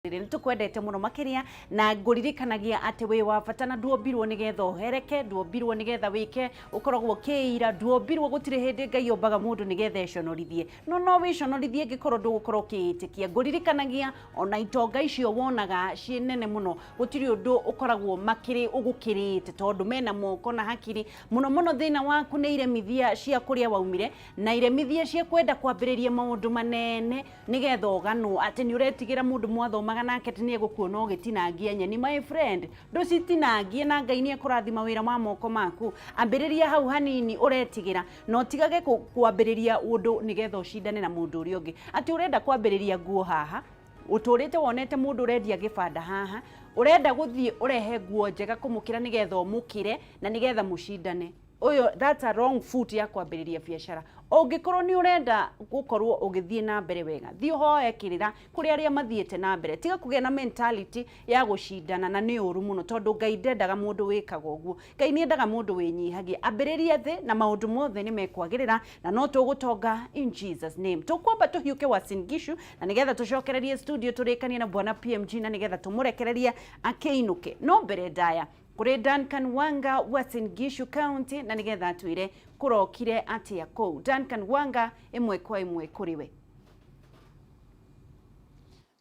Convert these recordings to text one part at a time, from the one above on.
Nĩ tũkwendete mũno makĩria na ngũririkanagia atĩ wĩ wa bata na nduombirwo nĩgetha ũhereke, nduombirwo nĩgetha wĩke ũkoragwo ũkĩira, nduombirwo, gũtirĩ hĩndĩ Ngai ombaga mũndũ nĩgetha econorithie. No no wĩconorithie angĩkorwo ndũgũkorwo ũkĩĩtĩkia. Ngũririkanagia ona itonga icio wonaga ciĩ nene mũno, gũtirĩ ũndũ ũkoragwo makĩrĩ ũgũkĩrĩte tondũ mena moko na hakiri. Mũno mũno thĩna waku nĩ iremithia cia kũrĩa waumire na iremithia cia kwenda kwambĩrĩria maũndũ manene nĩgetha ũganwo atĩ nĩ ũretigĩra mũndũ mwathomaga nake atĩ nĩ egũkuona ũgĩtinangia nyeni. My friend, ndũcitinangie na Ngai nĩ ekũrathima wĩra wa moko maku. Ambĩrĩria hau hanini ũretigĩra na ũtigage kwambĩrĩria ũndũ nĩgetha ũcindane na mũndũ ũrĩa ũngĩ. Atĩ ũrenda kwambĩrĩria nguo haha, ũtũrĩte wonete mũndũ ũrendia gĩbanda haha, ũrenda gũthiĩ ũrehe nguo njega kũmũkĩra nĩgetha ũmũkĩre na nĩgetha mũcindane. Ũyũ, that's a wrong foot ya kwambĩrĩria biacara. Ũngĩkorwo nĩ ũrenda gũkorwo ũgĩthiĩ na mbere wega, thiĩ ũhoe kĩrĩra kũrĩ arĩa mathiĩte na mbere. Tiga kũgĩa na mentality ya gũcindana, na nĩ ũru mũno tondũ Ngai ndendaga mũndũ wĩkaga ũguo. Ngai nĩ endaga mũndũ wĩnyihagia. Ambĩrĩria thĩ na maũndũ mothe nĩ mekwagĩrĩra na no tũgũtonga in Jesus name. Tũkwamba tũhiũke Uasin Gishu na nĩgetha tũcokererie studio tũrĩkanie na Bwana PMG na nĩgetha tũmũrekererie akĩinũke. No mbere ndaya kũrĩ Duncan Wanga, Uasin Gishu County, na nĩgetha atwĩre kũrokire atĩa kũu. Duncan Wanga, ĩmwe kwa ĩmwe kũrĩ we.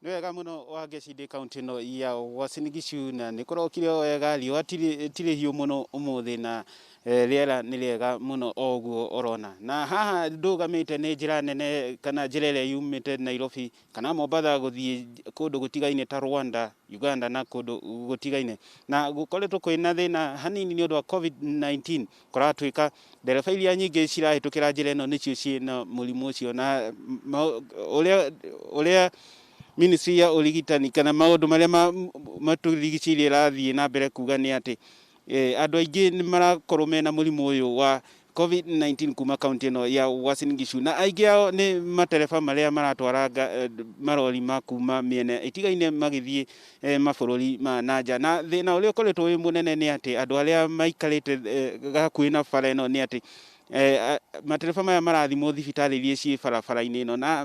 Nĩ wega mũno Wangeci, ndĩ kaunti ĩno ya Uasin Gishu na nĩ kũrokire o wega, riũa ti rĩhiũ mũno ũmũthĩ na rĩera nĩ rĩega mũno o ũguo ũrona. Na haha ndũgamĩte nĩ njĩra nene kana njĩra ĩrĩa yumĩte Nairobi kana Mombatha gũthiĩ kũndũ gũtigaine ta Rwanda, Uganda na kũndũ gũtigaine. Na gũkoretwo kwĩna thĩna hanini nĩ ũndũ wa COVID-19, kũratuĩka ndereba iria nyingĩ cirahĩtũkĩra njĩra ĩno nĩcio ciĩna mũrimũ ũcio, na ũrĩa ministry ya ũrigitani kana maũndũ marĩa matũrigicĩirie ĩrathiĩ na mbere kuga nĩ atĩ andũ aingĩ nĩ marakorwo mena mũrimũ ũyũ wa COVID-19 kuma kaunti ĩno ya Uasin Gishu, na aingĩ ao nĩ matereba marĩa maratwara marori ma kuma mĩena ĩtigaine magĩthiĩ mabũrũri ma na nja. Na thĩna ũrĩa ũkoretwo wĩ mũnene nĩ atĩ andũ arĩa maikarĩte hakuhĩ na bara ĩno nĩ atĩ matereba maya marathimwo thibitarĩ iria ciĩ barabara-inĩ ĩno, na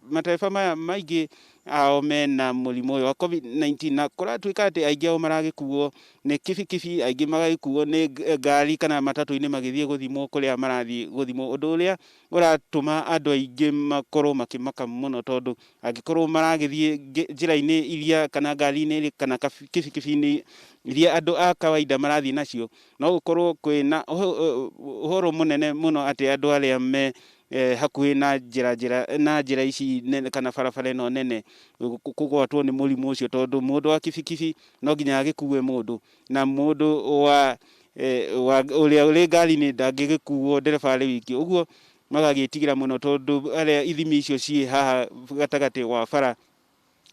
matereba maya maingĩ ao mena mũrimũ ũyũ wa COVID-19, na kũratuĩka atĩ aingĩ ao maragĩkuo nĩ kibikibi, aingĩ magagĩkuo nĩ ngari kana matatũ-inĩ magĩthiĩ gũthimwo kũrĩa marathiĩ gũthimwo, ũndũ ũrĩa ũratũma andũ aingĩ makorwo makĩmaka mũno, tondũ angĩkorwo maragĩthiĩ njĩra-inĩ iria kana ngari-inĩ kana kibikibi-inĩ iria andũ a kawaida marathiĩ nacio, no gũkorwo kwĩna ũhoro mũnene mũno atĩ andũ arĩa me hakuhĩ na njĩra ici nene kana barabara ĩno nene kũgwatwo nĩ mũrimũ ũcio, tondũ mũndũ wa kibikibi no nginya agĩkue mũndũ, na mũndũ wa ũrĩa ũrĩ ngari-inĩ ndangĩgĩkuo ndereba arĩ wiki. Ũguo magagĩtigĩra mũno tondũ arĩa ithimi icio ciĩ haha gatagatĩ wa bara,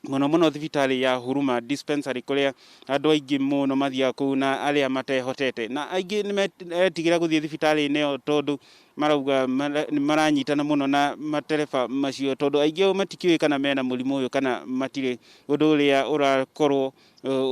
mũno mũno thibitarĩ ya Huruma dispensary kũrĩa andũ aingĩ mũno mathiaga kũu na arĩa matehotete, na aingĩ nĩ metigĩra gũthiĩ thibitarĩ-inĩ ĩyo tondũ marauga nĩ maranyitana mũno na matereba macio, tondũ aingĩ ao matikĩũĩ kana mena mũrimũ ũyũ kana matirĩ, ũndũ ũrĩa ũrakorwo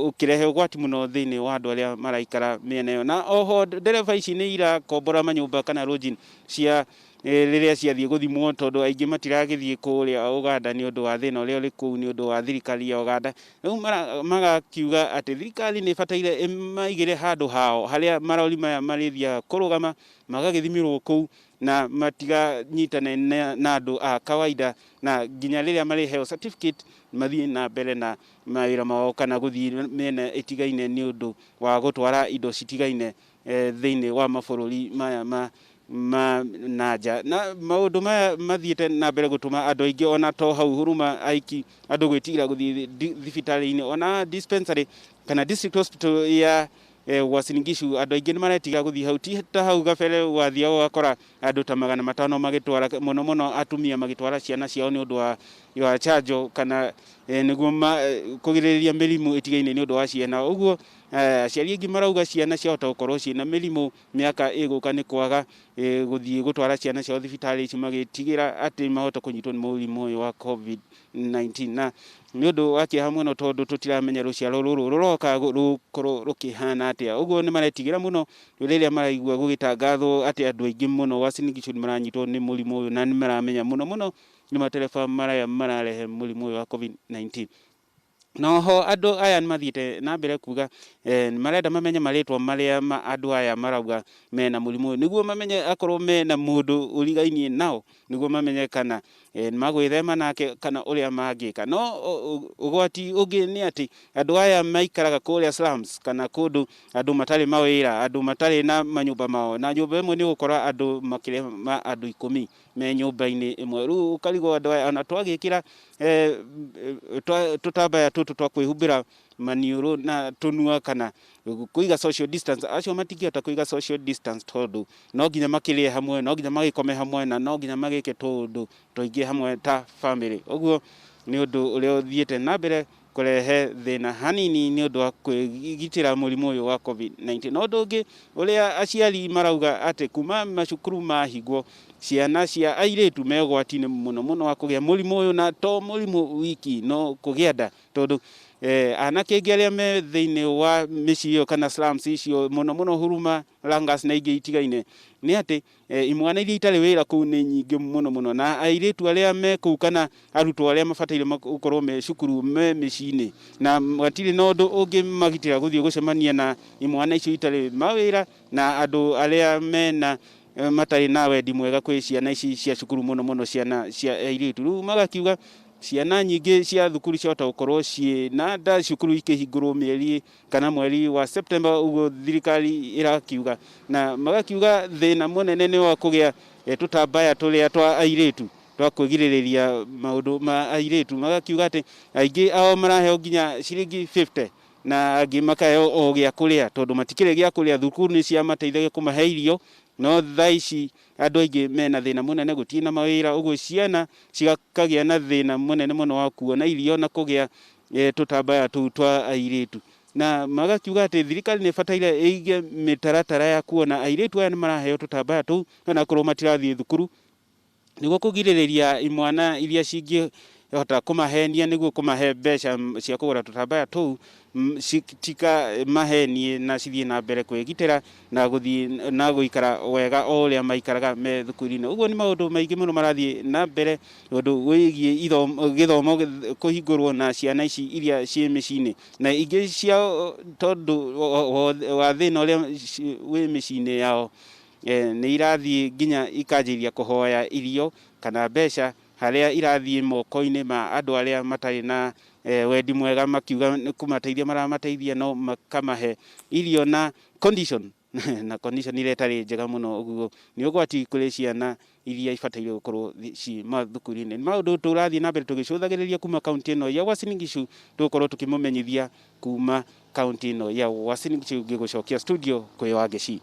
ũkĩrehe ũgwati mũno thĩinĩ wa andũ arĩa maraikara mĩena ĩyo. Na oho ndereba ici nĩ irakombora manyũmba kana lodging cia rĩrĩa ciathiĩ gũthimwo, tondũ aingĩ matiragĩthiĩ kũrĩa Uganda nĩ ũndũ wa thĩna ũrĩa ũrĩ kũu nĩ ũndũ wa thirikari ya Uganda. Rĩu magakiuga atĩ thirikari nĩ ĩbataire ĩmaigĩre handũ hao harĩa marori maya marĩthiaga kũrũgama magagĩthimĩrwo kũu na matiganyitane na andũ a kawaida, na nginya rĩrĩa marĩheo certificate mathiĩ na mbere na mawĩra mao kana gũthiĩ mĩena ĩtigaine nĩ ũndũ wa gũtwara indo citigaine thĩinĩ wa mabũrũri maya ma na nja. Na maũndũ maya mathiĩte na mbere gũtũma andũ aingĩ ona to hau Huruma aiki andũ gwĩtigĩra gũthiĩ thibitarĩ-inĩ ona dispensary kana district hospital ya Uasin Gishu, andũ aingĩ nĩ maretigĩra gũthiĩ hau. Ti ta hau gabere wathiaga ũgakora andũ ta 500 magĩtwara, mũno mũno atumia magĩtwara ciana ciao nĩ ũndũ wa chanjo kana nĩguo kũgirĩrĩria mĩrimũ ĩtigaine nĩ ũndũ wa ciana. Ũguo aciari aingĩ marauga ciana ciahota gũkorwo ciĩna mĩrimũ mĩaka ĩgũka nĩ kwaga gũthiĩ gũtwara ciana ciao thibitarĩ ici, magĩtigĩra atĩ mahota kũnyitwo nĩ mũrimũ ũyũ wa COVID-19. Na nĩ ũndũ wa kĩeha mũno tondũ tũtiramenya rũciaro rũrũ rũroka rũkorwo rũkĩhana atĩa. Ũguo nĩ maretigĩra mũno rĩrĩa maraigua gũgĩtangathwo atĩ andũ aingĩ mũno Uasin Gishu nĩ maranyitwo nĩ mũrimũ ũyũ, na nĩ maramenya mũno mũno nĩ matereba marĩa mararehe mũrimũ ũyũ wa COVID-19. Na oho andũ aya nĩ mathiĩte na mbere kuga marenda mamenye marĩtwa marĩa ma andũ aya marauga mena mũrimũ ũyũ nĩguo mamenye akorwo mena mũndũ ũrigainie nao nĩguo mamenye kana nĩ magwĩthema nake kana ũrĩa mangĩka. No ũgwati ũngĩ nĩ atĩ andũ aya maikaraga kũrĩa slums kana kũndũ andũ matarĩ mawĩra, andũ matarĩ na manyũmba mao, na nyũmba ĩmwe nĩ ũgũkora andũ makĩria ma andũ 10 me nyũmba-inĩ ĩmwe. Rĩu ũkarigwo andũ aya ona twagĩkĩra tũtambaya tũtũ twa kwĩhumbĩra maniũrũ na tũnua kana kũiga social distance, acio matingĩhota kũiga social distance tondũ no nginya makĩrĩe hamwe, no nginya magĩkome hamwe na no nginya magĩke tũũndũ tũingĩ hamwe ta bamĩrĩ. Ũguo nĩ ũndũ ũrĩa ũthiĩte na mbere kũrehe thĩna hanini nĩ ũndũ wa kwĩgitĩra mũrimũ ũyũ wa COVID-19. Na ũndũ ũngĩ ũrĩa aciari marauga atĩ kuma macukuru mahingwo ciana cia airĩtu me ũgwati-inĩ mũno mũno wa kũgĩa mũrimũ ũyũ, na to mũrimũ wiki no kũgĩa nda, tondũ anake aingĩ arĩa me thĩinĩ wa mĩciĩ ĩyo kana slums icio mũno mũno Huruma, Langas na ingĩ itigaine nĩ atĩ imwana iria itarĩ wĩra kũu nĩ nyingĩ mũno mũno, na airĩtu arĩa me kũu kana arutwo arĩa mabataire gũkorwo me cukuru me mĩciĩ-inĩ na matirĩ na ũndũ ũngĩ magitĩra gũthiĩ gũcemania na imwana icio itarĩ mawĩra na andũ arĩa mena matarĩ na wendi mwega kwĩ ciana ici cia cukuru mũno mũno ciana cia airĩtu. Rĩu magakiuga ciana nyingĩ cia thukuru ciahota gũkorwo ciĩ na nda cukuru ikĩhingũrwo mĩeri kana mweri wa September ũguo thirikari ĩrakiuga, na magakiuga thĩna mũnene nĩ wa kũgĩa tũtambaya tũrĩa twa airĩtu twa kwĩgirĩrĩria maũndũ ma airĩtu. Magakiuga atĩ aingĩ ao maraheo nginya ciringi 50 na angĩ makaheo o gĩa kũrĩa tondũ matikĩrĩ gĩa kũrĩa, thukuru nĩ ciamateithagia kũmahe irio, no thaa ici andũ aingĩ mena thĩna mũnene gũtirĩ na mawĩra, ũguo ciana cigakagĩa na thĩna mũnene mũno wa kuona irio na kũgĩa tũtambaya tũu twa airĩtu. Na magakiuga atĩ thirikari nĩ ĩbataire ĩige mĩtaratara ya kuona airĩtu aya nĩ maraheo tũtambaya tũu ona korwo matirathiĩ thukuru, nĩguo kũgirĩrĩria imwana iria cingĩhota kũmahenia nĩguo kũmahe mbeca cia kũgũra tũtambaya tũu citikamahenie na cithiĩ na mbere kwĩgitĩra na gũthiĩ na gũikara wega o ũrĩa maikaraga me thukuru-inĩ. Ũguo nĩ maũndũ maingĩ mũno marathiĩ na mbere ũndũ wĩgiĩ gĩthomo kũhingũrwo na ciana ici iria ciĩ mĩciĩ-inĩ, na ingĩ ciao tondũ wa thĩna ũrĩa wĩ mĩciĩ-inĩ yao nĩ irathiĩ nginya ikanjĩrĩria kũhoya irio kana mbeca harĩa irathiĩ moko-inĩ ma andũ arĩa matarĩ na wendi mwega, makiuga nĩ kũmateithia maramateithia no makamahe irio na condition na condition iria ĩtarĩ njega mũno. Ũguo nĩ ũgwati kũrĩ ciana iria ibataire gũkorwo ci mathukuru-inĩ. Nĩ maũndũ tũrathiĩ na mbere tũgĩcũthagĩrĩria kuma kaunti ĩno ya Uasin Gishu, tũgũkorwo tũkĩmũmenyithia kuma kaunti ĩno ya Uasin Gishu. Ngĩgũcokia studio kwĩ Wangeci.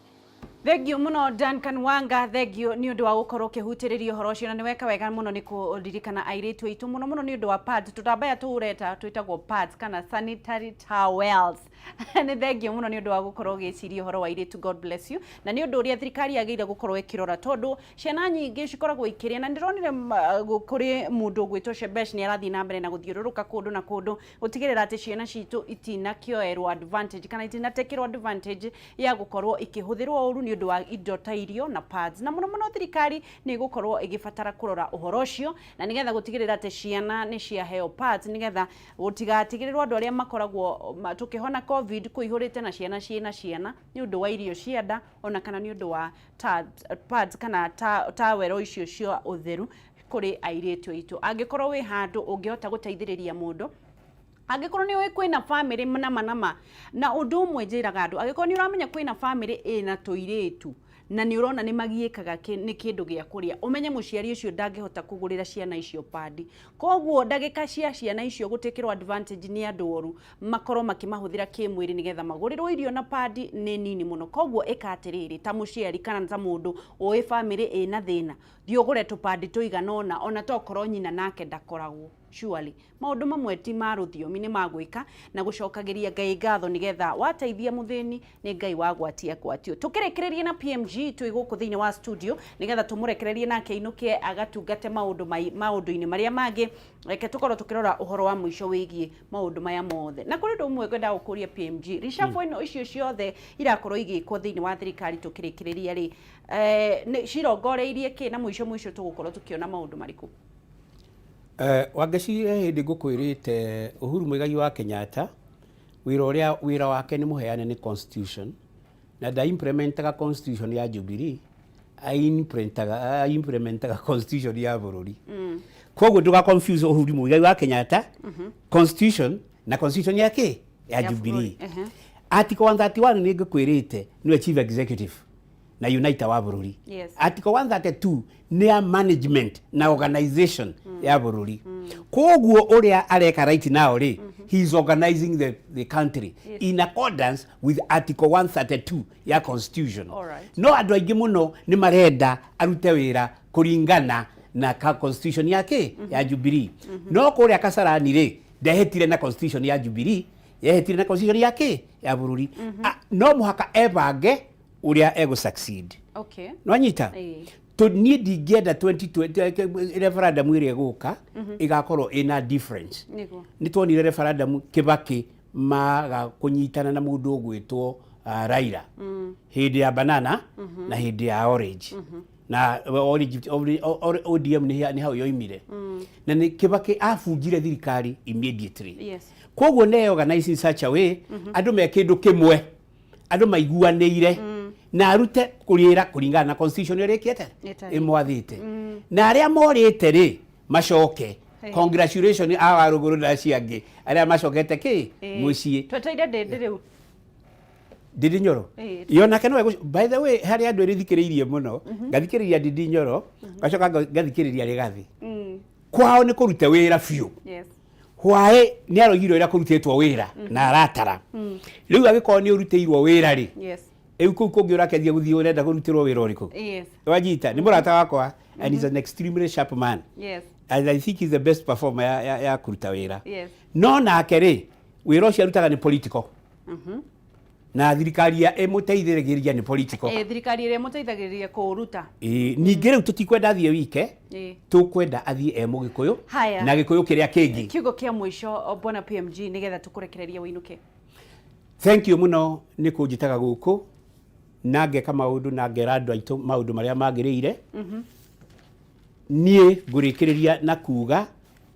Thengiũ mũno Duncan Wanga, thengiũ nĩ ũndũ wa gũkorwo ũkĩhutĩrĩria ũhoro ũcio, na nĩ weka wega mũno nĩ kũririkana airĩtu aitũ mũno mũno nĩ ũndũ wa pads, tũtambaya tũu ũreta twĩtagwo pads kana sanitary towels. Nĩ thengiũ mũno nĩ ũndũ wa gũkorwo ũgĩciria ũhoro wa airĩtu, God bless you. Na nĩ ũndũ ũrĩa thirikari yagĩrĩire gũkorwo ĩkĩrora, tondũ ciana nyingĩ cikoragwo ikĩrĩa, na ndĩronire kũrĩ mũndũ ũgwĩtwo Shebesh nĩ arathiĩ na mbere na gũthiũrũrũka kũndũ na kũndũ gũtigĩrĩra atĩ ciana citũ itinakĩoerwo advantage kana itinatekĩrwo advantage ya gũkorwo ikĩhũthĩrwo ũru nĩ ũndũ wa indo ta irio na pads. Na mũno mũno thirikari nĩ ĩgũkorwo ĩgĩbatara kũrora ũhoro ũcio, na nĩgetha gũtigĩrĩra atĩ ciana nĩ ciaheo pads, nĩgetha gũtigatigĩrĩrwo andũ arĩa makoragwo tũkĩhona COVID kũihũrĩte na ciana ciĩna ciana nĩ ũndũ wa irio cia nda ona kana nĩ ũndũ wa pads kana tawero icio cia ũtheru kũrĩ airĩtu aitũ. Angĩkorwo wĩ handũ ũngĩhota gũteithĩrĩria mũndũ, angĩkorwo nĩ ũĩ kwĩna bamĩrĩ nama nama, na ũndũ ũmwe njĩraga andũ, angĩkorwo nĩ ũramenya kwĩna bamĩrĩ ĩna tũirĩtu na nĩ ũrona nĩ magiĩkaga nĩ kĩndũ gĩa kũrĩa, ũmenye mũciari ũcio ndangĩhota kũgũrĩra ciana icio padi. Koguo ndagĩka cia ciana icio gũtĩkĩrwo advantage nĩ andũ oru makorwo makĩmahũthĩra kĩmwĩrĩ nĩgetha magũrĩrwo irio na padi nĩ nini mũno. Koguo ĩka atĩrĩrĩ, ta mũciari kana ta mũndũ ũĩ bamĩrĩ ĩna thĩna, thiĩ ũgũre tũpadi tũigana ũna, ona tokorwo nyina nake ndakoragwo. Surely maũndũ mamwe ti ma rũthiomi, nĩ ma gwĩka na gũcokagĩria Ngai ngatho, nĩgetha wateithia mũthĩni nĩ Ngai wagwatia ngwatio. Tũkĩrĩkĩrĩrie na PMG twĩ gũkũ thĩinĩ wa studio nĩgetha tũmũrekererie nake ainũke agatungate maũndũ-inĩ marĩa mangĩ. Reke tũkorwo tũkĩrora ũhoro wa mũico wĩgiĩ maũndũ maya mothe. Na kũrĩ ũndũ ũmwe ngwenda gũkũria PMG, reshuffle ĩno icio ciothe irakorwo igĩkwo thĩinĩ wa thirikari tũkĩrĩkĩrĩria rĩ, cirongoreirie kĩ, na mũico mũico tũgũkorwo tũkĩona maũndũ marĩkũ? Wangeci, he hĩndĩ ngũkwĩrĩte Uhuru Muigai wa Kenyatta, wĩra ũrĩa wĩra wake nĩ mũheane nĩ constitution, na nda implementaga constitution ya Jubilee, a implementaga constitution ya bũrũri. Koguo ndũga confuse Uhuru Muigai wa Kenyatta constitution na constitution ya kĩ ya Ya Jubilee. bũrũri, ehe. Article 131 nĩ ngũkwĩrĩte nĩwe chief executive na uniter wa bũrũri. Article 132 nĩ ya management na organization ya bũrũri. Koguo ũrĩa areka right now rĩ, he is organizing the country in accordance with Article 132 ya constitution. No andũ aingĩ mũno nĩ marenda arute wĩra kũringana na ka constitution ya kĩ ya Jubilee. No kũrĩa Kasarani rĩ, ndehĩtire na constitution ya Jubilee, yehĩtire na constitution ya kĩ ya bũrũri. Ah, no mũhaka ebange ũrĩa egũ succeed. Nwanyita? Ĩĩ. To niĩ ndingĩenda 2020 referendum ĩrĩa ĩgũka ĩgakorwo ĩna difference. Nĩ tuonire referendum Kibaki maga kũnyitana na mũndũ ũgwĩtwo Raila hĩndĩ ya banana na hĩndĩ ya orange, na orange, ODM nĩ hau yoimire, na nĩ Kibaki abunjire thirikari immediately. Koguo nĩ organize in such a way andũ me kĩndũ kĩmwe, andũ maiguanĩire, na arute kũrĩra kũringana na constitution ĩrĩa ĩkĩte Ĩtariĩ. ĩmwathĩte, na arĩa morĩte rĩ, macoke. Congratulation a Warũgũrũ na acio angĩ arĩa macokete kĩ mũciĩ. Tweteire ndĩndĩ rĩu. Ndindi Nyoro. Yo nake no by the way, harĩ andũ erĩ thikĩrĩirie mũno. Ngathikĩrĩria Ndindi Nyoro, ngacoka ngathikĩrĩria Rigathi. Kwao nĩ kũruta wĩra biũ. Hwaĩ nĩ aroigire ũrĩa kũrutĩtwo wĩra na aratara rĩu. Angĩkorwo nĩ ũrutĩirwo wĩra rĩ, rĩu kũu kũngĩ ũrakeria gũthiĩ ũrenda kũrutĩrwo wĩra ũrĩkũ? Wanyita? Nĩ mũrata wakwa and he's an extremely sharp man and I think he's the best performer ya kũruta wĩra. No nake rĩ, wĩra ũcio arutaga nĩ political, na thirikari ya ĩmũteithĩrĩria nĩ political. Thirikari ĩrĩa ĩmũteithagĩrĩria kũũruta. Ĩĩ, ningĩ rĩu tũtikwenda athiĩ wike, tũkwenda athiĩ e mũgĩkũyũ Haya. na gĩkũyũ kĩrĩa kĩngĩ. Kiugo kĩa mũico, bwana PMG, nĩgetha tũkũrekererie wĩinũke. Thank you mũno nĩ kũnjĩtaga gũkũ na ngeka maũndũ na ngera andũ aitũ maũndũ marĩa magĩrĩire. Niĩ ngũrĩkĩrĩria na kuga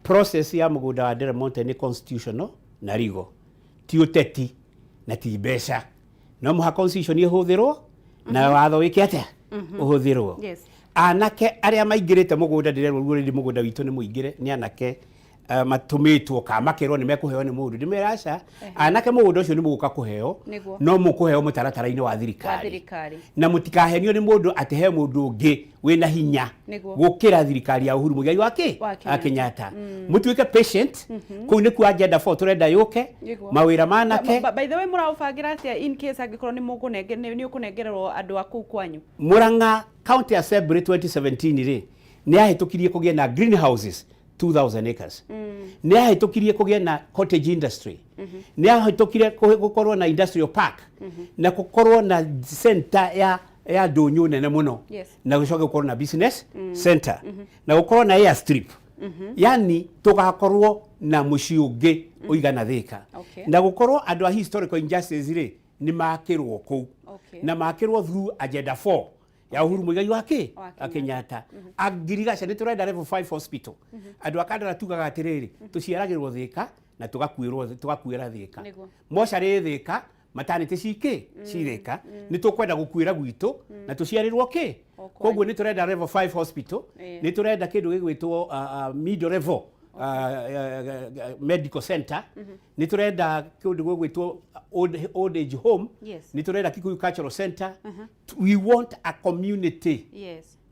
process ya mũgũnda wa Del Monte nĩ constitutional na legal, ti ũteti na ti mbeca. No mũhaka constitution ĩhũthĩrwo na watho wĩke atĩa ũhũthĩrwo. Anake arĩa maingĩrĩte mũgũnda, ndĩrerwo ruo rĩrĩ mũgũnda witũ nĩ mũingĩre nĩ anake matũmĩtwo kana makerwo nĩ mekũheo nĩ mũndũ. Ndĩmera aca, anake, mũgũnda ũcio nĩ mũgũka kũheo, no mũkũheo mũtaratara-inĩ wa thirikari. Thirikari. Na mũtikahenio nĩ mũndũ atĩ he mũndũ ũngĩ wĩna hinya gũkĩra thirikari ya Uhuru Muigai wa kĩ Wa wa Kenyatta. Mũtuĩke patient. Kũu nĩkuo agenda 4 tũrenda yũke. Mawĩra ma anake. By the way, mũraũbangĩra atĩa in case angĩkorwo nĩ ũkũnengererwo andũ a kũu kwanyu? Murang'a County Assembly 2017 rĩ, nĩ yahĩtũkirie kũgĩe na greenhouses 2000 acres, nĩ yahĩtũkirie kũgĩe na cottage industry, nĩ yahĩtũkire gũkorwo na industrial park na gũkorwo na center ya ndũnyũ nene mũno, na gũcoke gũkorwo na business center na gũkorwo na airstrip, yani tũgakorwo na mũciĩ ũngĩ ũigana Thĩka, na gũkorwo andũ a historical injustice rĩ, nĩ makĩrwo kũu, na makĩrwo through agenda 4 ya Uhuru Muigai wa kĩ Wa wa Kenyatta. Ngirigaca nĩ tũrenda level 5 hospital. Andũ a Kandara tugaga atĩrĩrĩ, tũciaragĩrwo Thĩka na tũgakuĩrwo, tũgakuĩra Thĩka. Mocarĩ Thĩka, maternity cikĩ ci Thĩka. Nĩ tũkwenda gũkuĩra gwitũ na tũciarĩrwo kĩ O kwanyu. Koguo nĩ tũrenda level 5 hospital. Nĩ tũrenda kĩndũ gĩgwĩtwo middle level medical center. Nĩ tũrenda kĩndũ gĩgwĩtwo old age home. Nĩ tũrenda Kikuyu Cultural Center. We want a community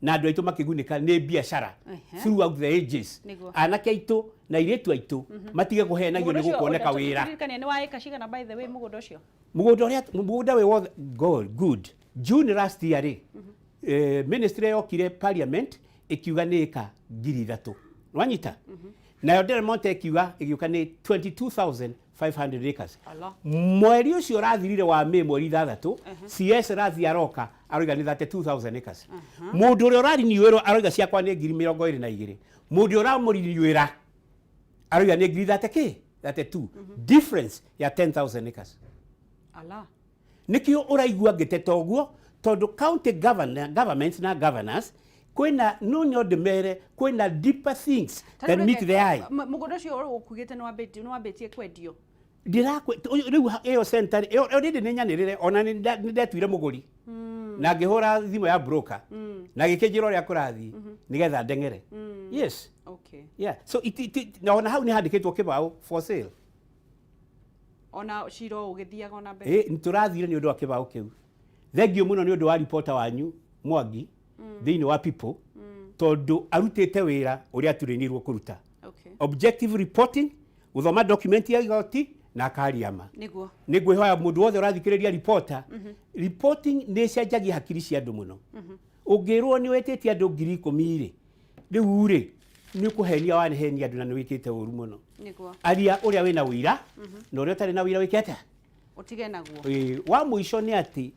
na andũ aitũ makĩgunĩka nĩ biacara throughout the ages. Anake aitũ na airĩtu aitũ matige kũhenagio nĩ gũkuoneka wĩra. Ririkania nĩ wa ĩka cigana, by the way, mũgũnda ũcio? Mũgũnda ũrĩa, mũgũnda wĩ wothe good, good. June last year rĩ, ministry yokire parliament ĩkiuga nĩ ĩka 3,000. Wanyita? Nayo Del Monte ĩkiuga ĩgĩũka nĩ 22,500 acres. Allah. Mweri ũcio ũrathirire wa May, mweri 6, CS rathi aroka aroiga nĩ 32,000 acres. Mũndũ ũrĩa ũrariniwĩrwo aroiga ciakwa nĩ 22,000. Mũndũ ũrĩa ũramũriniwĩra aroiga nĩ ngiri 30 kĩ 32, difference ya 10,000 acres. Allah. Nĩkĩo ũraigua ngĩteta ũguo, tondũ county governor, governments na governors Kwĩna no ndĩmere kwĩna deeper things than meet the eye. Mũgũnda ũcio ũkugĩte nĩ wambĩtie kwendio. Ndirakwe rĩu ĩyo center ĩyo already nĩ nyanĩrĩre, ona nĩ ndetuire mũgũri na ngĩhũra thimũ ya broker na gĩkĩnjĩra ũrĩa kũrathiĩ nĩgetha ndeng'ere. Yes. Yeah, so it, na ona hau nĩ handĩkĩtwo kĩbaũ for sale. Ona cira ũgĩthiaga ona mbere. Ĩ, nĩtũrathire nĩ ũndũ wa kĩbaũ kĩu. Thengiũ mũno nĩ ũndũ wa reporter wanyu Mwangi thĩinĩ wa People, tondũ arutĩte wĩra ũrĩa aturĩnĩirwo kũruta, objective reporting, gũthoma document ya igoti na akaria ma. Nĩ ngwĩhoya mũndũ wothe ũrathikĩrĩria reporter, reporting nĩ ĩcenjagia hakiri cia andũ mũno. Ũngĩrwo nĩ wĩtĩtie andũ 10,000 rĩ, rĩu rĩ nĩ ũkũhenia, wanehenia andũ na nĩ wĩkĩte ũru mũno. Aria ũrĩa wĩna ũira, na ũrĩa ũtarĩ na ũira wĩke atĩa? Ũtige naguo. Ĩĩ, wa mũico nĩ atĩ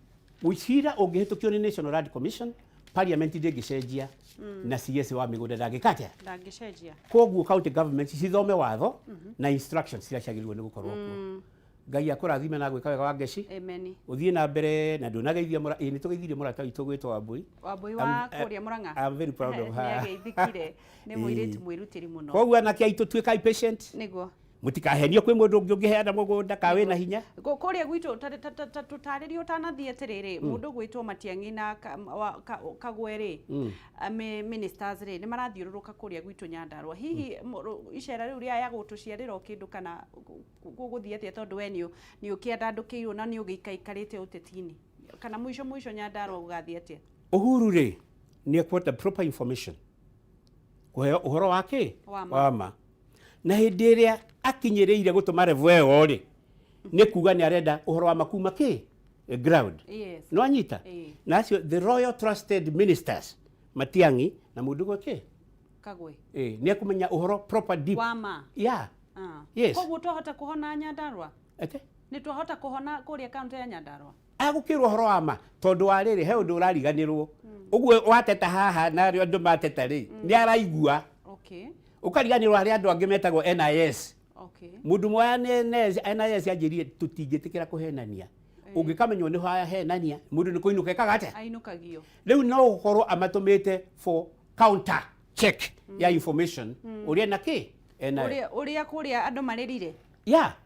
cira ũngĩhĩtũkio nĩ National Land Commission, parliament ndĩngĩcenjia na CS wa mĩgũnda ndangĩka atĩa? Ndangĩcenjia. Koguo county government cithome watho na instructions iria ciagĩrĩirwo nĩ gũkorwo kuo. Ngai akũrathime na gwĩka wega wa ngeci. Amen. Ũthiĩ na mbere na ndũnageithia mũra ĩĩ, nĩtũgeithirie mũrata witũ gwĩtwo Wambui. Wambui wa kũrĩa Mũrang'a. I'm very proud of her. Nĩageithĩkire, nĩ mũirĩtu mwĩrutĩri mũno. Koguo anake aitũ, tuĩkai patient. Mũtikahenio kwĩ mũndũ ũngĩ ũngĩheana mũgũnda ka wĩna hinya. Kũrĩa gwitũ tũtarĩrie ũtanathiĩ atĩrĩrĩ, mũndũ gwĩtwo Matiang'i na Kagwe rĩ, ministers rĩ, nĩ marathiũrũrũka kũrĩa gwitũ Nyandarũa. Hihi icera rĩu rĩa ya gũtũciarĩra o kĩndũ kana gũgũthiĩ atĩa, tondũ we nĩ ũkĩandandũkĩirwo na nĩ ũgĩikaikarĩte ũteti-inĩ, kana mũico mũico Nyandarũa gũgathiĩ atĩa? Uhuru rĩ, nĩ ekwenda proper information, kũheo ũhoro wa kĩ? Wa ma. Wa ma. Na hĩndĩ ĩrĩa akinyĩrĩire gũtũma level ĩyo rĩ, nĩ kuga nĩ arenda ũhoro wa ma kuma kĩ ground. Nĩ wanyita? Ĩĩ. Na acio the royal trusted ministers, Matiang'i na mũndũ gwĩ kĩ? Kagwe. Ĩ, nĩ ekũmenya ũhoro proper, deep. Wa ma. Yeah. Yes. Koguo twahota kũhona Nyandarũa? Ate? Nĩ twahota kũhona kũrĩa kaunti ya Nyandarũa? Agũkĩrwo ũhoro wa ma, tondũ wa rĩrĩ, he ũndũ ũrariganĩrwo ũguo wateta haha na arĩa andũ mateta rĩ, nĩ araigua. Ũkariganĩrwo harĩ andũ angĩ metagwo NIS. Mũndũ ũmwe wa NIS, NIS anjĩrire tũtingĩtĩkĩra kũhenania. Ũngĩkamenywo nĩ wahenania, mũndũ nĩ kũinũka ekaga atĩa? Ainũkagio. Rĩu no gũkorwo amatũmĩte for counter check ya information ũrĩa na kĩ enayo. Ũrĩa kũrĩa andũ marĩrire. Yeah.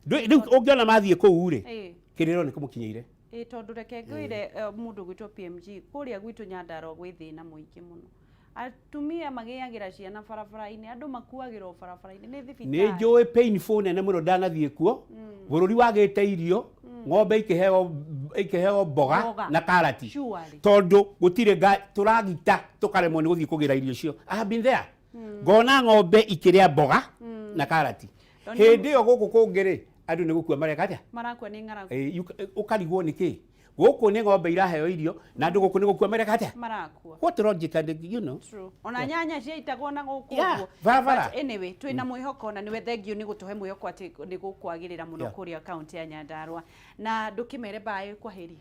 Rĩu ũngĩona mathiĩ kũu rĩ, kĩrĩro nĩ kĩmũkinyĩire. Ĩ, tondũ reke ngwĩre, mũndũ gwĩtwo PMG, kũrĩa gwitũ Nyandarũa gwĩ thĩna mũingĩ mũno. Atumia magĩagĩra ciana barabara-inĩ, andũ makuagĩrwo barabara-inĩ nĩ Nĩ thibitarĩ. njũĩ painful nene mũno, ndanathiĩ kuo. Bũrũri wagĩte irio, ng'ombe ikĩheo mboga Mboga. na karati. Surely. Tondũ gũtirĩ tũragita tũkaremwo nĩ gũthiĩ kũgĩra irio icio. I have been there, ngona ng'ombe ikĩrĩa mboga na karati. Tondũ Hĩndĩ ĩyo gũkũ kũngĩ rĩ, andũ nĩ gũkua mareka atĩa? Marakua nĩ ng'aragu. Ĩ, ũkarigwo nĩ kĩ gũkũ nĩ ng'ombe iraheo irio na andũ gũkũ nĩ gũkua mareka atĩa? Marakua. What logic and you know? True. Ona nyanya ciaitagwo na gũkũ Yeah, ũguo. barabara. But anyway, twĩna mwĩhoko na nĩwe thengio nĩ gũtũhe mwĩhoko atĩ nĩ gũkwagĩrĩra mũno kũrĩa kaunti ya Nyandarũa. Na ndũkĩmere mbaĩ kwaheri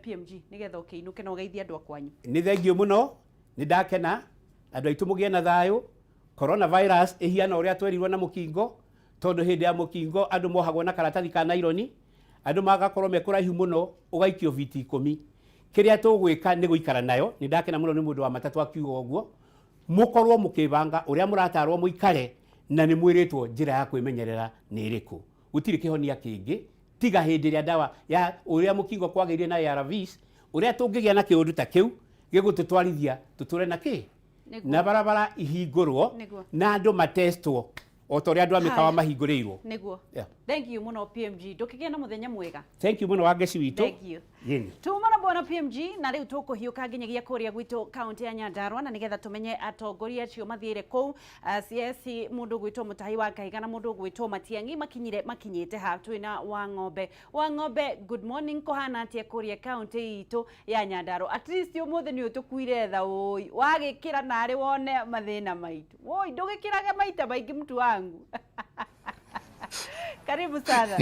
PMG, nĩgetha ũkĩinũke na ũgeithie andũ a kwanyu. Nĩ thengio mũno, nĩ ndakena. Andũ aitũ, mũgĩe na thayũ. Coronavirus ĩhiana ũrĩa twerirwo na mũkingo, tondũ hĩndĩ ya mũkingo andũ mohagwo na karatathi ka naironi, andũ magakorwo me kũraihu mũno, ũgaikio biti 10. Kĩrĩa tũgwĩka nĩ gũikara nayo. Nĩ ndakena mũno nĩ mũndũ wa matatũ akiuga ũguo. Mũkorwo mũkĩbanga ũrĩa mũratarwo mũikare, na nĩ mwĩrĩtwo njĩra ya kwĩmenyerera nĩ ĩrĩkũ. Gũtirĩ kĩhonia kĩngĩ tiga hĩndĩ ĩrĩa ndawa ya ũrĩa mũkingo kwagĩire na ARVs, ũrĩa tũngĩgĩa na kĩũndũ ta kĩu gĩgũtũtwarithia tũtũre na kĩ na barabara ihingũrwo na andũ matestwo o ta ũrĩa andũ a mĩkawa Haya. mahingũrĩirwo. Nĩguo. Thank you mũno PMG, ndũkĩgĩe na mũthenya mwega. Thank you mũno, Wangeci witũ. Thank you. Yeni. Tuma na bwana PMG, na rĩu tũkũhiũka nginyagia kũrĩa gwitũ kaunti ya Nyandarua, na nĩgetha tũmenye atongoria acio mathiĩre kũu, CS mũndũ ũgwĩtwo Mũtahi wa Kahiga na mũndũ ũgwĩtwo Matiang'i makinyire makinyĩte ha. Twĩna wa ng'ombe, wa ng'ombe, good morning. Kũhana atĩa kũrĩa kaunti itũ ya Nyandarua? At least ũmũthĩ nĩ ũtũkuire tha, ũi wagĩkĩra narĩ wone mathĩna maitũ. Woi, ndũgĩkĩrage maita maingĩ, mtu wangu. Karibu sana.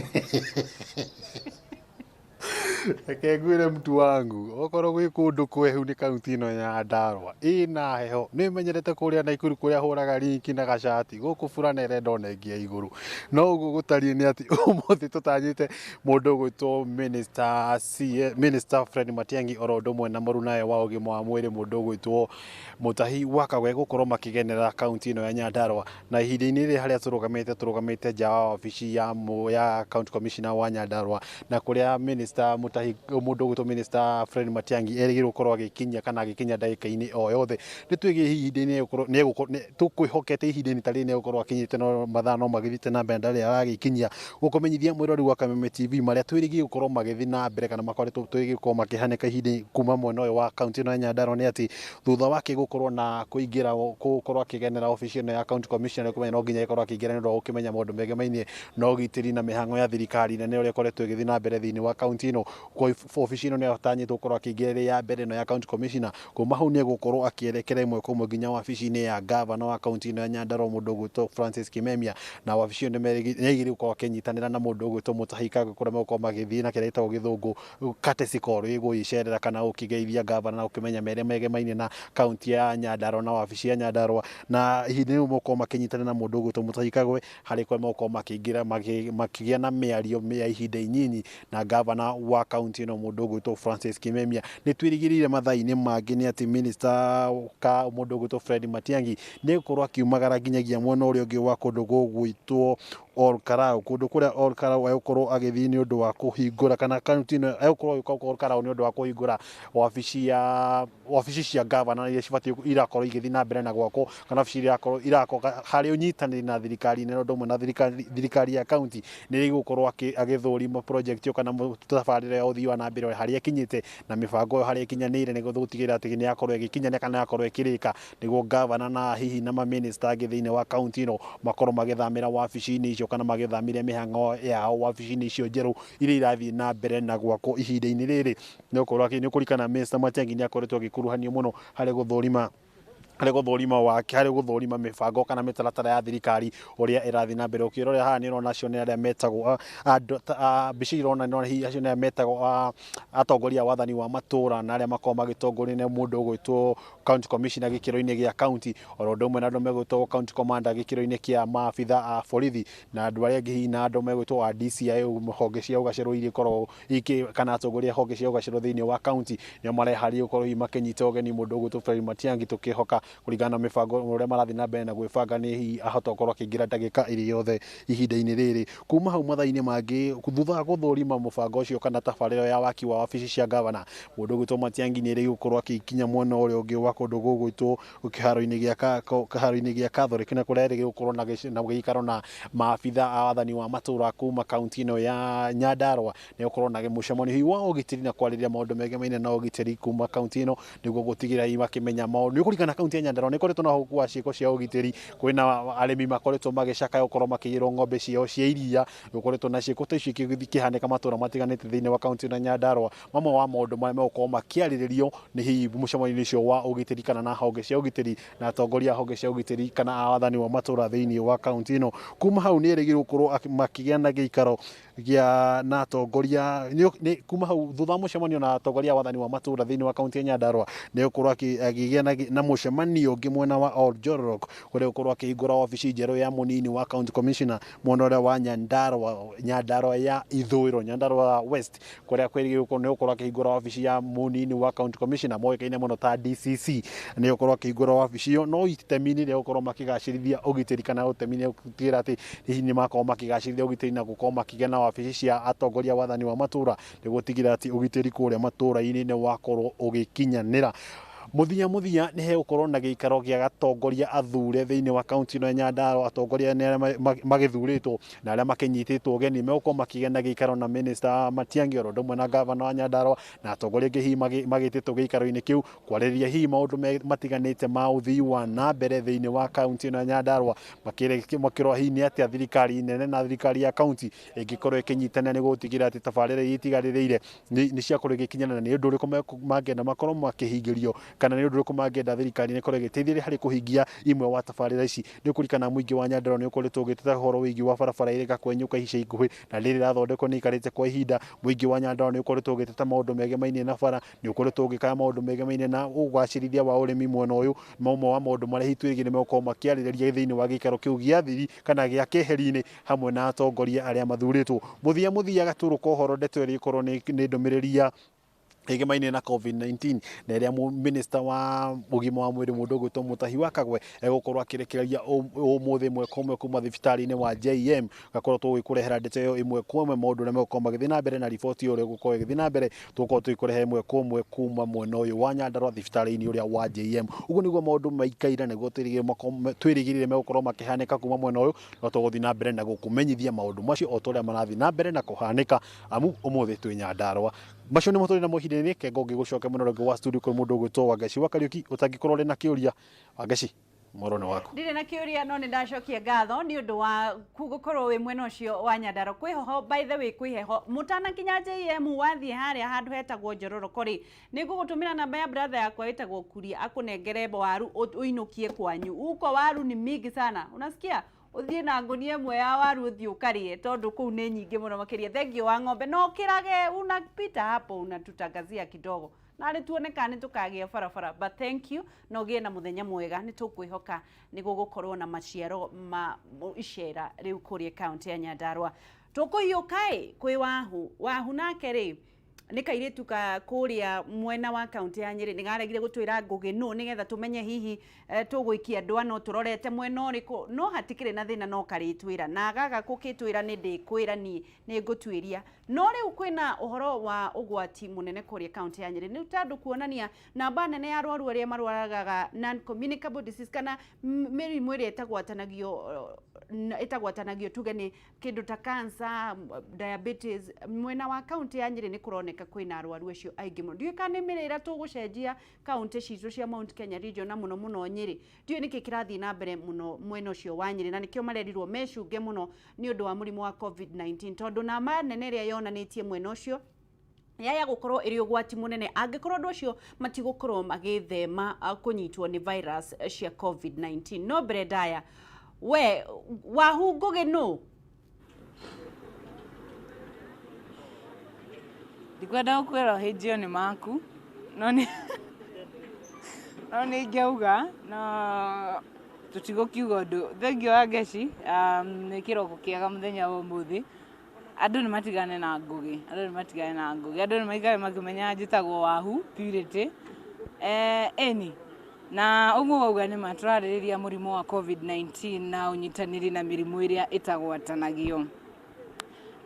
Reke ngwĩre mtu wangu, okorwo gwĩ kũndũ kwehu nĩ kaunti ĩno ya Nyandarua ĩna heho, nĩ menyerete kũrĩa Naikuru kũrĩa hũraga rinki na gacati, gũkũ burana ĩrenda ona ĩngĩ ya igũrũ. No ũguo gũtariĩ nĩ atĩ ũmũthĩ tũtanyĩte mũndũ ũgwĩtwo Minister Fred Matiang'i oro ũndũ ũmwe na mũrunawe wa ũgima wa mwĩrĩ mũndũ ũgwĩtwo Mutahi wa Kagwe gũkorwo makĩgenera kaunti ĩno ya Nyandarua. Na ihinda-inĩ rĩrĩ harĩa tũrũgamĩte nja wa wabici ya County Commissioner wa Nyandarua, na kũrĩa Minister Mutahi, mũndũ ũgwĩtwo Minister Fred Matiang'i erĩgĩrĩirwo gũkorwo agĩkinya kana agĩkinya ndagĩka-inĩ o yothe. Nĩ twĩgiĩ ihinda-inĩ tũkwĩhokete ihinda-inĩ ta rĩrĩ nĩegũkorwo akinyĩte, no mathaa no magĩthiĩte na mbere ndarĩ aragĩkinyia. Gũkũmenyithia mwĩrori wa Kameme TV marĩa twĩrĩgĩrĩire gũkorwo magĩthiĩ na mbere kana makoretwo twĩrĩgĩrĩire gũkorwo makĩhanĩka ihinda kuma mwena ũyũ wa kaunti ĩno ya Nyandarua nĩ atĩ thutha wake gũkorwo na kũingĩra gũkorwo akĩgenera obici ĩno ya County Commissioner, kũmenya no nginya ĩkorwo akĩingĩra nĩ ũndũ wa gũkĩmenya maũndũ megemainie na ũgitĩri na mĩhang'o ya thirikari nene ũrĩa ĩkoretwo ĩgĩthiĩ na mbere thĩinĩ wa kaunti ĩno. Kwa obici ĩno nĩ atanyĩtwo gũkorwo akĩingĩra ĩrĩ ya mbere ĩno ya County Commissioner. Kuma hau nĩ egũkorwo akĩerekera ĩmwe kwa ĩmwe nginya wabici-inĩ ya gavana wa kaunti ĩno ya Nyandarua mũndũ ũgwĩtwo Francis Kimemia, na wabici ĩyo nĩ erĩgĩrĩirwo gũkorwo akĩnyitanĩra na mũndũ ũgwĩtwo Mutahi Kagwe kũrĩa megũkorwo magĩthiĩ na kĩrĩa gĩtagwo gĩthũngũ courtesy call, gũgĩcerera kana gũkĩgeithia gavana na gũkĩmenya merĩa megemainie na kaunti ya Nyandarua na wabici ya Nyandarua. Na ihinda rĩu megũkorwo makĩnyitanĩra na mũndũ ũgwĩtwo Mutahi Kagwe harĩ kũrĩa megũkorwo makĩingĩra makĩgĩa na mĩario ya ihinda inyinyi na gavana wa kaunti ĩno mũndũ ũgwĩtwo Francis Kimemia. Nĩ twĩrĩgĩrĩire mathaa-inĩ mangĩ nĩ atĩ minister ka mũndũ ũgwĩtwo Fred Matiang'i nĩ egũkorwo akiumagara nginyagia mwena ũrĩa ũngĩ wa kũndũ gũgwĩtwo Ol Kalou, kũndũ kũrĩa Ol Kalou egũkorwo agĩthiĩ nĩ ũndũ wa kũhingũra kana kaunti ĩno egũkorwo agĩũka Ol Kalou nĩ ũndũ wa kũhingũra wabici cia gavana iria cibatiĩ irakorwo igĩthiĩ na mbere na gwakwo, kana wabici irakorwo irakwo harĩ ũnyitanĩri na thirikari nene ũndũ ũmwe na thirikari ya kaunti. Nĩ ĩgũkorwo agĩthũrima project ĩyo kana tabarĩra ya ũthii wa na mbere harĩa ĩkinyĩte na mĩbango ĩyo harĩa ĩkinyanĩire, nĩguo gũtigĩrĩra atĩ nĩ yakorwo ĩgĩkinyanĩra kana yakorwo ĩkĩrĩka, nĩguo gavana na hihi na mamĩnĩsta angĩ thĩinĩ wa kaunti ĩno makorwo magĩthamĩra wabici-inĩ icio kana magĩthamĩre mĩhang'o yao wabici-inĩ icio njerũ iria irathiĩ na mbere na gwakwo ihinda-inĩ rĩrĩ. Nĩ ũkorwo nĩ ũkũririkana Minister Matiang'i nĩ akoretwo agĩkuruhanio mũno harĩ gũthũrima wake, harĩ gũthũrima mĩbango kana mĩtaratara ya thirikari ũrĩa ĩrathiĩ na mbere. Ũkĩrora haha nĩ ũrona acio nĩ arĩa metagwo mbica irona hihi acio nĩ arĩa metagwo atongoria a wathani wa matũra na arĩa makoragwo magĩtongorio nĩ mũndũ ũgwĩtwo County Commissioner gĩkĩro-inĩ gĩa county, oro ũndũ ũmwe na andũ megwĩtwo County Commander gĩkĩro-inĩ kĩa maabitha a borithi, na andũ arĩa angĩ hihi na andũ megwĩtwo a DCI honge cia ũgacerwo iria ikoragwo kana atongoria a honge cia ũgacerwo thĩinĩ wa county nĩo mareharĩria gũkorwo hihi makĩnyita ũgeni mũndũ ũgwĩtwo Fred Matiang'i. Tũkĩhoka kũringana na mĩbango ũrĩa marathiĩ na mbere na gwĩbanga nĩ hihi ahota gũkorwo akĩingĩra ndagĩka ĩrĩ yothe ihinda-inĩ rĩrĩ. Kuma hau mathaa-inĩ mangĩ thutha wa gũthũrima mũbango ũcio kana tabarĩra ya waki wa wabici cia gavana, mũndũ ũgwĩtwo Matiang'i nĩ erĩgĩrĩirwo gũkorwo akĩkinya mwena ũrĩa ũngĩ wa kũndũ gũgwĩtwo kĩharo-inĩ gĩa Catholic, na kũrĩa erĩgĩrĩirwo gũkorwo na gĩikaro na maabitha a wathani wa matũra kuma kaunti ĩno ya Nyandarua. Nĩ gũkorwo na mũcemanio hihi wa ũgitĩri na kwarĩrĩria maũndũ megemainie na ũgitĩri kuma kaunti ĩno, nĩguo gũtigĩrĩra hihi makĩmenya maũndũ. Nĩ ũkũririkana kaunti ya Nyandarua nĩ ĩkoretwo na ũhũku wa ciĩko cia ũgitĩri, kwĩna arĩmi makoretwo magĩcakaya gũkorwo makĩiyĩrwo ng'ombe ciao cia iria, gũkoretwo na ciĩko ta icio ikĩhanĩka matũra matiganĩte thĩinĩ wa kaunti ĩno ya Nyandarua. Mamwe wa maũndũ marĩa megũkorwo makĩarĩrĩrio nĩ hihi mũcemanio-inĩ ũcio wa ũgitĩri kana na honge cia ũgitĩri na atongoria a honge cia ũgitĩri kana a wathani wa matũra thĩinĩ wa kaunti ĩno. Kuma hau nĩ erĩgĩrĩirwo gũkorwo makĩgĩa na gĩikaro gĩa na atongoria kuma hau thutha wa mũcemanio na atongoria a wathani wa matũra thĩinĩ wa kaunti ya Nyandarua, nĩ egũkorwo akĩgĩa na mũcemanio ũngĩ mwena wa Ol Jorok, kũrĩa egũkorwo akĩhingũra wabici njerũ ya mũnini wa County Commissioner mwena ũrĩa wa Nyandarua, Nyandarua ya ithũĩro, Nyandarua West, kũrĩa kwĩrĩgĩrĩirwo nĩ egũkorwo akĩhingũra wabici ya mũnini wa County Commissioner moĩkaine mũno ta DCC. Nĩ egũkorwo akĩhingũra wabici ĩyo no itemi-inĩ rĩa gũkorwo makĩgacĩrithia ũgitĩri kana itemi-inĩ rĩa gũtigĩrĩra atĩ hihi nĩ makorwo makĩgacĩrithia ũgitĩri na gũkorwo makĩgĩa na wabici cia atongoria a wathani wa matũra, nĩguo gũtigĩrĩra atĩ ũgitĩri kũrĩa matũra-inĩ nĩ wakorwo ũgĩkinyanĩra. Mũthia nĩ hegũkorwo na gĩikaro gĩa atongoria athure thĩinĩ wa kaunti ĩno ya Nyandarua. Atongoria nĩ arĩa magĩthurĩtwo na arĩa makĩnyitĩtwo ũgeni megũkorwo makĩgĩa na gĩikaro na Minister Matiang'i oro ũndũ ũmwe na gavana wa Nyandarua na atongoria angĩ hihi magĩtĩtwo gĩikaro-inĩ kĩu kwarĩrĩria hihi maũndũ matiganĩte ma ũthii wa na mbere thĩinĩ wa kaunti ĩno ya Nyandarua, makĩrora hihi nĩ atĩa thirikari nene na thirikari ya kaunti ĩngĩkorwo ĩkĩnyitanĩra nĩguo gũtigĩrĩra atĩ tabarĩra iria itigarĩrĩire nĩ ciakorwo igĩkinyanĩra, nĩ ũndũ ũrĩkũ mangĩenda makorwo makĩhingĩrio kana Kana nĩ ũndũ ũrĩkũ mangĩenda thirikari nĩ ĩkorwo ĩgĩteithĩrĩria harĩ kũhingia imwe wa tabarĩra ici. Nĩ ũkũririkana mũingĩ wa Nyandarua nĩ ũkoretwo ũgĩteta ũhoro wĩgiĩ wa barabara ĩrĩa ĩgakwenyũka ica ikuhĩ na rĩrĩa ĩrathondekwo nĩ ĩikarĩte kwa ihinda. Mũingĩ wa Nyandarua nĩ ũkoretwo ũgĩteta maũndũ megemainie na bara, nĩ ũkoretwo ũgĩkaya maũndũ megemainie na ũgacĩrithia wa ũrĩmi mwena ũyũ. Mamwe wa maũndũ marĩa hihi twĩrĩgĩrĩire nĩ megũkorwo makĩarĩrĩria thĩinĩ wa gĩikaro kĩu gĩa thiri kana gĩa keheri-inĩ hamwe na atongoria arĩa mathurĩtwo. Mũthia mũthia gatũrũ ka ũhoro ndeto ĩrĩa ĩkorwo nĩ ndũmĩrĩri ya ĩgemaine na COVID-19 na ĩrĩa minister wa ũgima wa mwĩrĩ mũndũ ũgwĩtwo Mutahi wa Kagwe egũkorwo akĩrekereria ũmũthĩ ĩmwe kwa ĩmwe kuma thibitarĩ-inĩ wa JM. Gakorwo tũgĩkũrehera ndeto ĩyo ĩmwe kwa ĩmwe, maũndũ ũrĩa megũkorwo magĩthiĩ na mbere na riboti ĩyo ũrĩa ĩgũkorwo ĩgĩthiĩ na mbere, tũgũkorwo tũgĩkũrehe ĩmwe kwa ĩmwe kuma mwena ũyũ wa Nyandarua thibitarĩ-inĩ ũrĩa wa JM. Ũguo nĩguo maũndũ maikaire, nĩguo twĩrĩgĩrĩire megũkorwo makĩhanĩka kuma mwena ũyũ, no tũgũthiĩ na mbere na gũkũmenyithia maũndũ macio o ta ũrĩa marathiĩ na mbere na kũhanĩka, amu ũmũthĩ twĩ Nyandarua. Macio nĩmo tũrĩ namo ihinda-inĩ rĩkĩ. Ngũgĩgũcokia mwena ũrĩa ũngĩ wa studio kũrĩ mũndũ ũgwĩtwo Wangeci wa Kariũki ũtangĩkorwo ũrĩ na kĩũria. Wangeci, mwero nĩ waku. Ndirĩ na kĩũria, no nĩ ndacokia ngatho nĩ ũndũ wa gũkorwo wĩ mwena ũcio wa Nyandarua. Kwĩ heho, by the way, kwĩ heho. Mũtanakinya JM wathiĩ harĩa handũ hetagwo Njororoko rĩ, nĩ ngũgũtũmĩra namba ya brother yakwa wĩtagwo Kuria akũnengere waru ũinũkie kwanyu. Uko waru ni mingi sana. Unasikia? Ũthiĩ na ngũnia ĩmwe ya waru ũthiĩ ũkarĩe tondũ kũu nĩ nyingĩ mũno makĩria. Thengiũ wa ng'ombe. No ũkĩrage unapita hapo unatutangazia kidogo. Na tuone kana nĩ tũkagĩa barabara. But thank you, na ũgĩe na mũthenya mwega. Nĩ tũkwĩhoka nĩ gũgũkorwo na maciaro ma icera rĩu kũrĩa kaunti ya Nyandarua. Tũkũhiũka ĩ kwĩ Wahu. Wahu nake rĩ nĩ kairĩtu ka kũrĩa mwena wa kaunti ya Nyĩrĩ, nĩ garegire gũtwĩra Ngũgĩ nũ nĩgetha tũmenye hihi tũgũikia ndwano tũrorete mwena ũrĩkũ, no hatikĩrĩ na thĩna, no karĩtwĩra na gaga gũkĩtwĩra nĩ ndĩkwĩra niĩ nĩ ngũtuĩria. No rĩu kwĩna ũhoro wa ũgwati mũnene kũrĩa kaunti ya Nyĩrĩ, nĩ tondũ kuonania namba nene ya arwaru arĩa marwaraga non communicable disease kana mĩrimũ ĩrĩa ĩtagwatanagio tuge nĩ kĩndũ ta cancer, diabetes. Mwena wa kaunti ya Nyĩrĩ nĩ kũroneka kwĩna arwaru acio aingĩ mũno. Ndiũĩ kana nĩ mĩrĩre tũgũcenjia kaunti citũ cia Mount Kenya region na mũno mũno Nyĩrĩ. Ndiũĩ nĩkĩ kĩrathiĩ na mbere mũno mwena ũcio wa Nyĩrĩ, na nĩkĩo marerirwo mecunge mũno nĩ ũndũ wa mũrimũ wa COVID-19, tondũ namba nene ĩrĩa yonanĩtie mwena ũcio yaya gũkorwo ĩrĩ ũgwati mũnene angĩkorwo andũ acio matigũkorwo magĩthema kũnyitwo nĩ virus cia COVID-19. No mbere ndaya, we Wahu Ngũgĩ nũ? Ndikwenda gũkwĩra ũhĩnjio nĩ maku, no nĩ ingĩauga no tũtigũkiuga ũndũ. Thengiũ wa Ngeci, nĩ kĩroko kĩega mũthenya wa ũmũthĩ. Andũ nĩ matigane na Ngũgĩ, andũ nĩ matigane na Ngũgĩ, andũ nĩ maikare makĩmenya njĩtagwo Wahu Purity. Ĩni na ũguo wauga nĩ ma, tũrarĩrĩria mũrimũ wa COVID-19 na ũnyitanĩri na mĩrimũ ĩrĩa ĩtagwatanagio.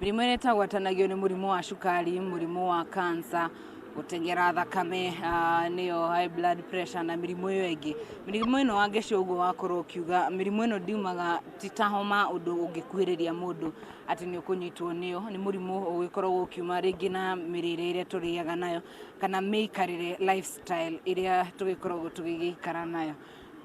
Mĩrimũ ĩrĩa ĩtagwatanagio nĩ mũrimũ wa cukari, mũrimũ wa cancer, gũteng'era thakame, nĩyo high blood pressure na mĩrimũ ĩyo ĩngĩ. Mĩrimũ ĩno Wangeci ũguo wakorwo ũkiuga, mĩrimũ ĩno ndiumaga ti ta homa ũndũ ũngĩkuhĩrĩria mũndũ atĩ nĩ ũkũnyitwo nĩyo. Nĩ mũrimũ ũgĩkoragwo ũkiuma rĩngĩ na mĩrĩre ĩrĩa tũrĩaga nayo kana mĩikarĩre, lifestyle ĩrĩa tũgĩkoragwo tũgĩgĩikara nayo.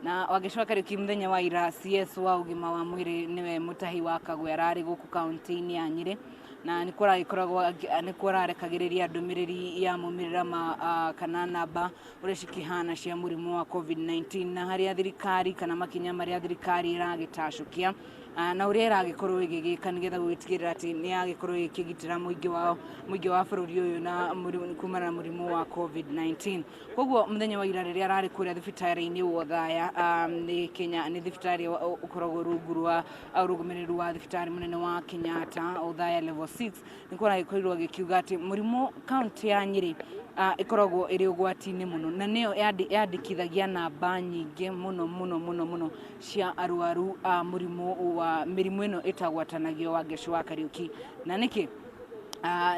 Na Wangeci wa Kariũki, mũthenya wa ira CS wa ũgima wa mwĩrĩ nĩwe Mutahi wa Kagwe ararĩ gũkũ kaunti-inĩ ya Nyĩrĩ, na nĩkuo aragĩkoragwo nĩkuo ararekagĩrĩria ndũmĩrĩri ya maumĩrĩra ma kana namba ũrĩa cikĩhana cia mũrimũ wa COVID-19, na harĩa thirikari kana makinya marĩa thirikari ĩragĩtacũkia na ũrĩa ĩragĩkorwo ĩgĩgĩka nĩgetha gũgĩtigĩrĩra atĩ nĩ yagĩkorwo ĩkĩgitĩra mũingĩ wa bũrũri ũyũ na kumana na mũrimũ wa COVID-19. Koguo mũthenya wa ira rĩrĩa ararĩ kũrĩa thibitarĩ-inĩ wa Othaya, nĩ Kenya, nĩ thibitarĩ ũkoragwo rungu rwa ũrũgamĩrĩri wa thibitarĩ mũnene wa Kenyatta, Othaya level 6, nĩkuo aragĩkorirwo agĩkiuga atĩ mũrimũ kaunti ya Nyĩrĩ ĩkoragwo ĩrĩ ũgwati-inĩ mũno, na nĩyo yandĩkithagia namba nyingĩ mũno mũno mũno mũno cia arwaru a mũrimũ wa mĩrimũ ĩno ĩtagwatanagio Wangeci wa Kariũki. Na nĩkĩ?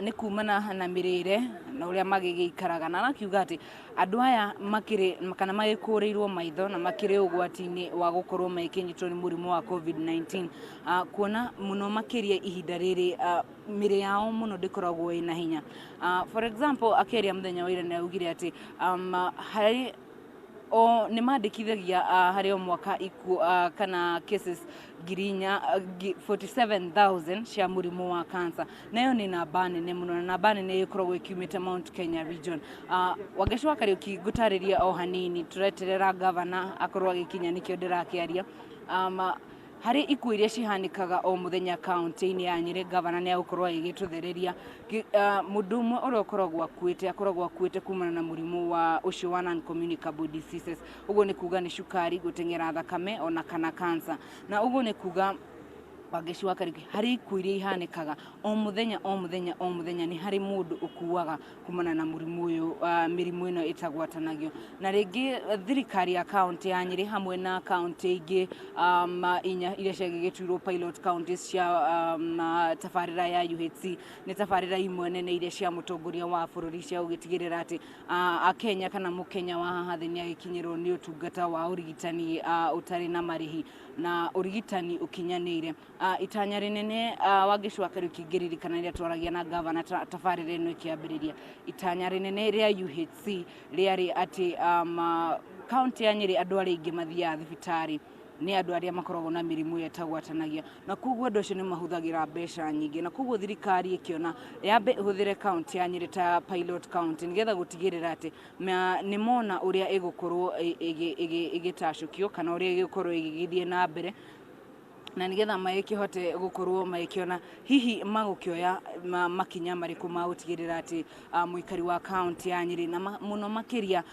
Nĩ kumana na mĩrĩre na ũrĩa magĩgĩikaraga, na arakiuga atĩ andũ aya makĩrĩ kana magĩkũrĩirwo maitho na makĩrĩ ũgwati-inĩ wa gũkorwo magĩkĩnyitwo nĩ mũrimũ wa COVID-19, kuona mũno makĩria ihinda rĩrĩ mĩrĩ yao mũno ndĩkoragwo ĩna hinya. For example, akĩaria mũthenya wa ira nĩ augire atĩ harĩ O nĩ mandĩkithagia harĩ o mwaka ikuũ kana cases 4,000, 47,000 cia mũrimũ wa cancer, na ĩyo nĩ namba nene mũno, na namba nene ĩkoragwo ĩkiumĩte Mount Kenya region. Wangeci wa Kariuki, ngũtarĩria o hanini tũreterera gavana akorwo agĩkinya, nĩkĩo ndĩrakĩaria. Harĩ ikuũ iria cihanĩkaga o mũthenya kaunti-inĩ ya Nyĩrĩ, gavana nĩ agũkorwo agĩgĩtũthereria. Mũndũ ũmwe ũrĩa ũkoragwo akuĩte, akoragwo akuĩte kumana na mũrimũ wa ũcio wa non communicable diseases. Ũguo nĩ kuga nĩ cukari, gũteng'era thakame, ona kana cancer. Na ũguo nĩ kuga, Wangeci wa Kariuki, harĩ ikuũ iria ihanĩkaga o mũthenya, o mũthenya, o mũthenya, nĩ harĩ mũndũ ũkuaga kumana na mũrimũ ũyũ, mĩrimũ ĩno ĩtagwatanagio. Na rĩngĩ thirikari ya kaunti ya Nyĩrĩ hamwe na kaunti ingĩ inya iria ciagĩgĩtuirwo pilot counties cia tabarĩra ya UHC, nĩ tabarĩra imwe nene iria cia mũtongoria wa bũrũri cia gũgĩtigĩrĩra atĩ Akenya kana mũkenya wa haha thĩ nĩ agĩkinyĩrwo nĩ ũtungata wa ũrigitani ũtarĩ na marĩhi na ũrigitani ũkinyanĩire. Itanya rĩnene, Wangeci wa Kariuki, ngĩririkana rĩrĩa twaragia na gavana tabarĩra ĩno ĩkĩambĩrĩria, itanya rĩnene rĩa UHC rĩarĩ atĩ kaunti ya Nyĩrĩ andũ arĩa aingĩ mathiaga thibitarĩ nĩ andũ arĩa makoragwo na mĩrimũ ĩyo ĩtagwatanagio, na koguo andũ acio nĩ mahũthagĩra mbeca nyingĩ, na koguo thirikari ĩkĩona yambe ĩhũthĩre kaunti ya Nyĩrĩ ta pilot county nĩgetha gũtigĩrĩra atĩ nĩ mona ũrĩa ĩgũkorwo ĩgĩtacũkio kana ũrĩa ĩgũkorwo ĩgĩgĩthiĩ na mbere, na nĩgetha magĩkĩhote gũkorwo magĩkĩona hihi magũkĩoya makinya marĩkũ ma gũtigĩrĩra atĩ mũikari wa kaunti ya Nyĩrĩ na mũno makĩria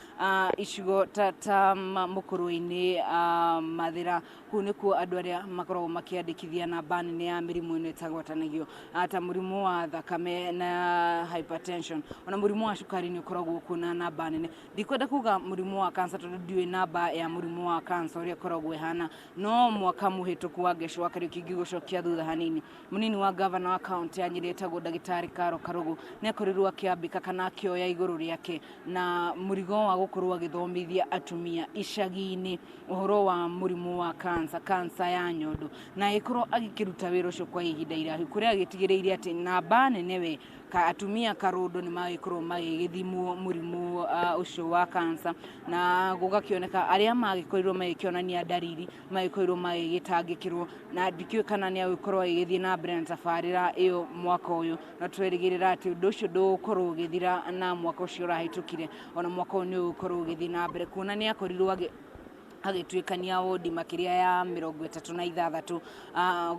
icigo ta Mũkũrwe-inĩ, Mathĩra, kũu nĩkuo andũ arĩa makoragwo makĩandĩkithia namba nene ya mĩrimũ ĩno ĩtagwatanagio, ta mũrimũ wa thakame na hypertension, ona mũrimũ wa cukari nĩ ũkoragwo kuo na namba nene. Ndikwenda kuga mũrimũ wa cancer tondũ ndiũĩ namba ya mũrimũ wa cancer ũrĩa ĩkoragwo ĩhana, no mwaka mũhĩtũku, wa Ngeci wa Kariuki, ngĩgũcokia thutha hanini, mũnini wa gavana wa kaunti ya Nyĩrĩ etagwo ndagĩtarĩ Karo Karũgũ nĩ akorirwo akĩambĩka kana akĩoya igũrũ rĩake na mũrigo wa gũkorwo agĩthomithia atumia icagi-inĩ ũhoro wa mũrimũ wa cancer, cancer ya nyondo, na agĩkorwo agĩkĩruta wĩra ũcio kwa ihinda iraihu, kũrĩa agĩtigĩrĩire atĩ namba nene we ka atumia karũndo nĩ magĩkorwo magĩgĩthimwo mũrimũ ũcio wa cancer, na gũgakĩoneka arĩa magĩkorirwo magĩkĩonania ndariri magĩkorirwo magĩgĩtangĩkĩrwo. Na ndikĩũĩ kana nĩ agũkorwo agĩgĩthiĩ na mbere na tabarĩra ĩyo mwaka ũyũ, no twerĩgĩrĩra atĩ ũndũ ũcio ndũgũkorwo ũgĩthira na mwaka ũcio ũrahĩtũkire, ona mwaka ũyũ nĩ ũgũkorwo ũgĩthiĩ na mbere, kuona nĩ akorirwo agĩtuĩkania wodi makĩria ya 36,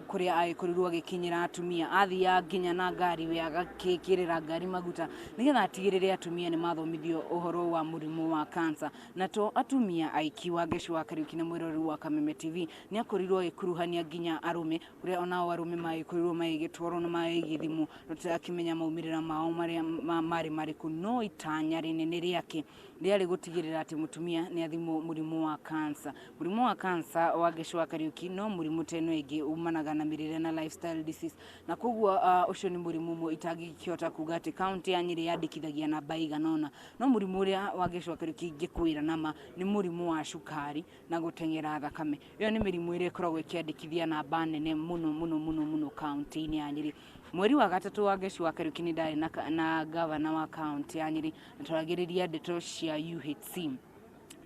kũrĩa agĩkorirwo agĩkinyĩra atumia. Athiaga nginya na ngari we, agakĩkĩrĩra ngari maguta nĩgetha atigĩrĩre atumia nĩ mathomithio ũhoro wa mũrimũ wa cancer, na to atumia aiki, wa Ngeci wa Kariuki na mwĩroreri wa Kameme TV, nĩ akorirwo agĩkuruhania nginya arũme, kũrĩa onao arũme magĩkorirwo magĩgĩtwarwo na magĩgĩthimwo, no tũrakĩmenya maumĩrĩra mao marĩa marĩ marĩkũ. No itanya rĩnene rĩake rĩarĩ gũtigĩrĩra atĩ mũtumia nĩ athimwo mũrimũ wa cancer. Mũrimũ wa cancer, wa Ngeci wa Kariuki, no mũrimũ ta ĩno ĩngĩ umanaga na mĩrĩre na lifestyle disease, na koguo ũcio nĩ mũrimũ ũmwe itangĩkĩhota kuga atĩ kaunti ya Nyĩrĩ yandĩkithagia namba igana ũna. No mũrimũ ũrĩa, wa Ngeci wa Kariuki, ingĩkwĩra nama nĩ mũrimũ wa cukari na gũteng'era thakame. Ĩyo nĩ mĩrimũ ĩrĩa ĩkoragwo ĩkĩandĩkithia namba nene mũno mũno mũno mũno kaunti-inĩ ya Nyĩrĩ. Mweri wa gatatũ, wa Ngeci wa Kariuki, nĩ ndarĩ na gavana wa kaunti ya Nyĩrĩ na twaragĩrĩria ndeto cia UHC,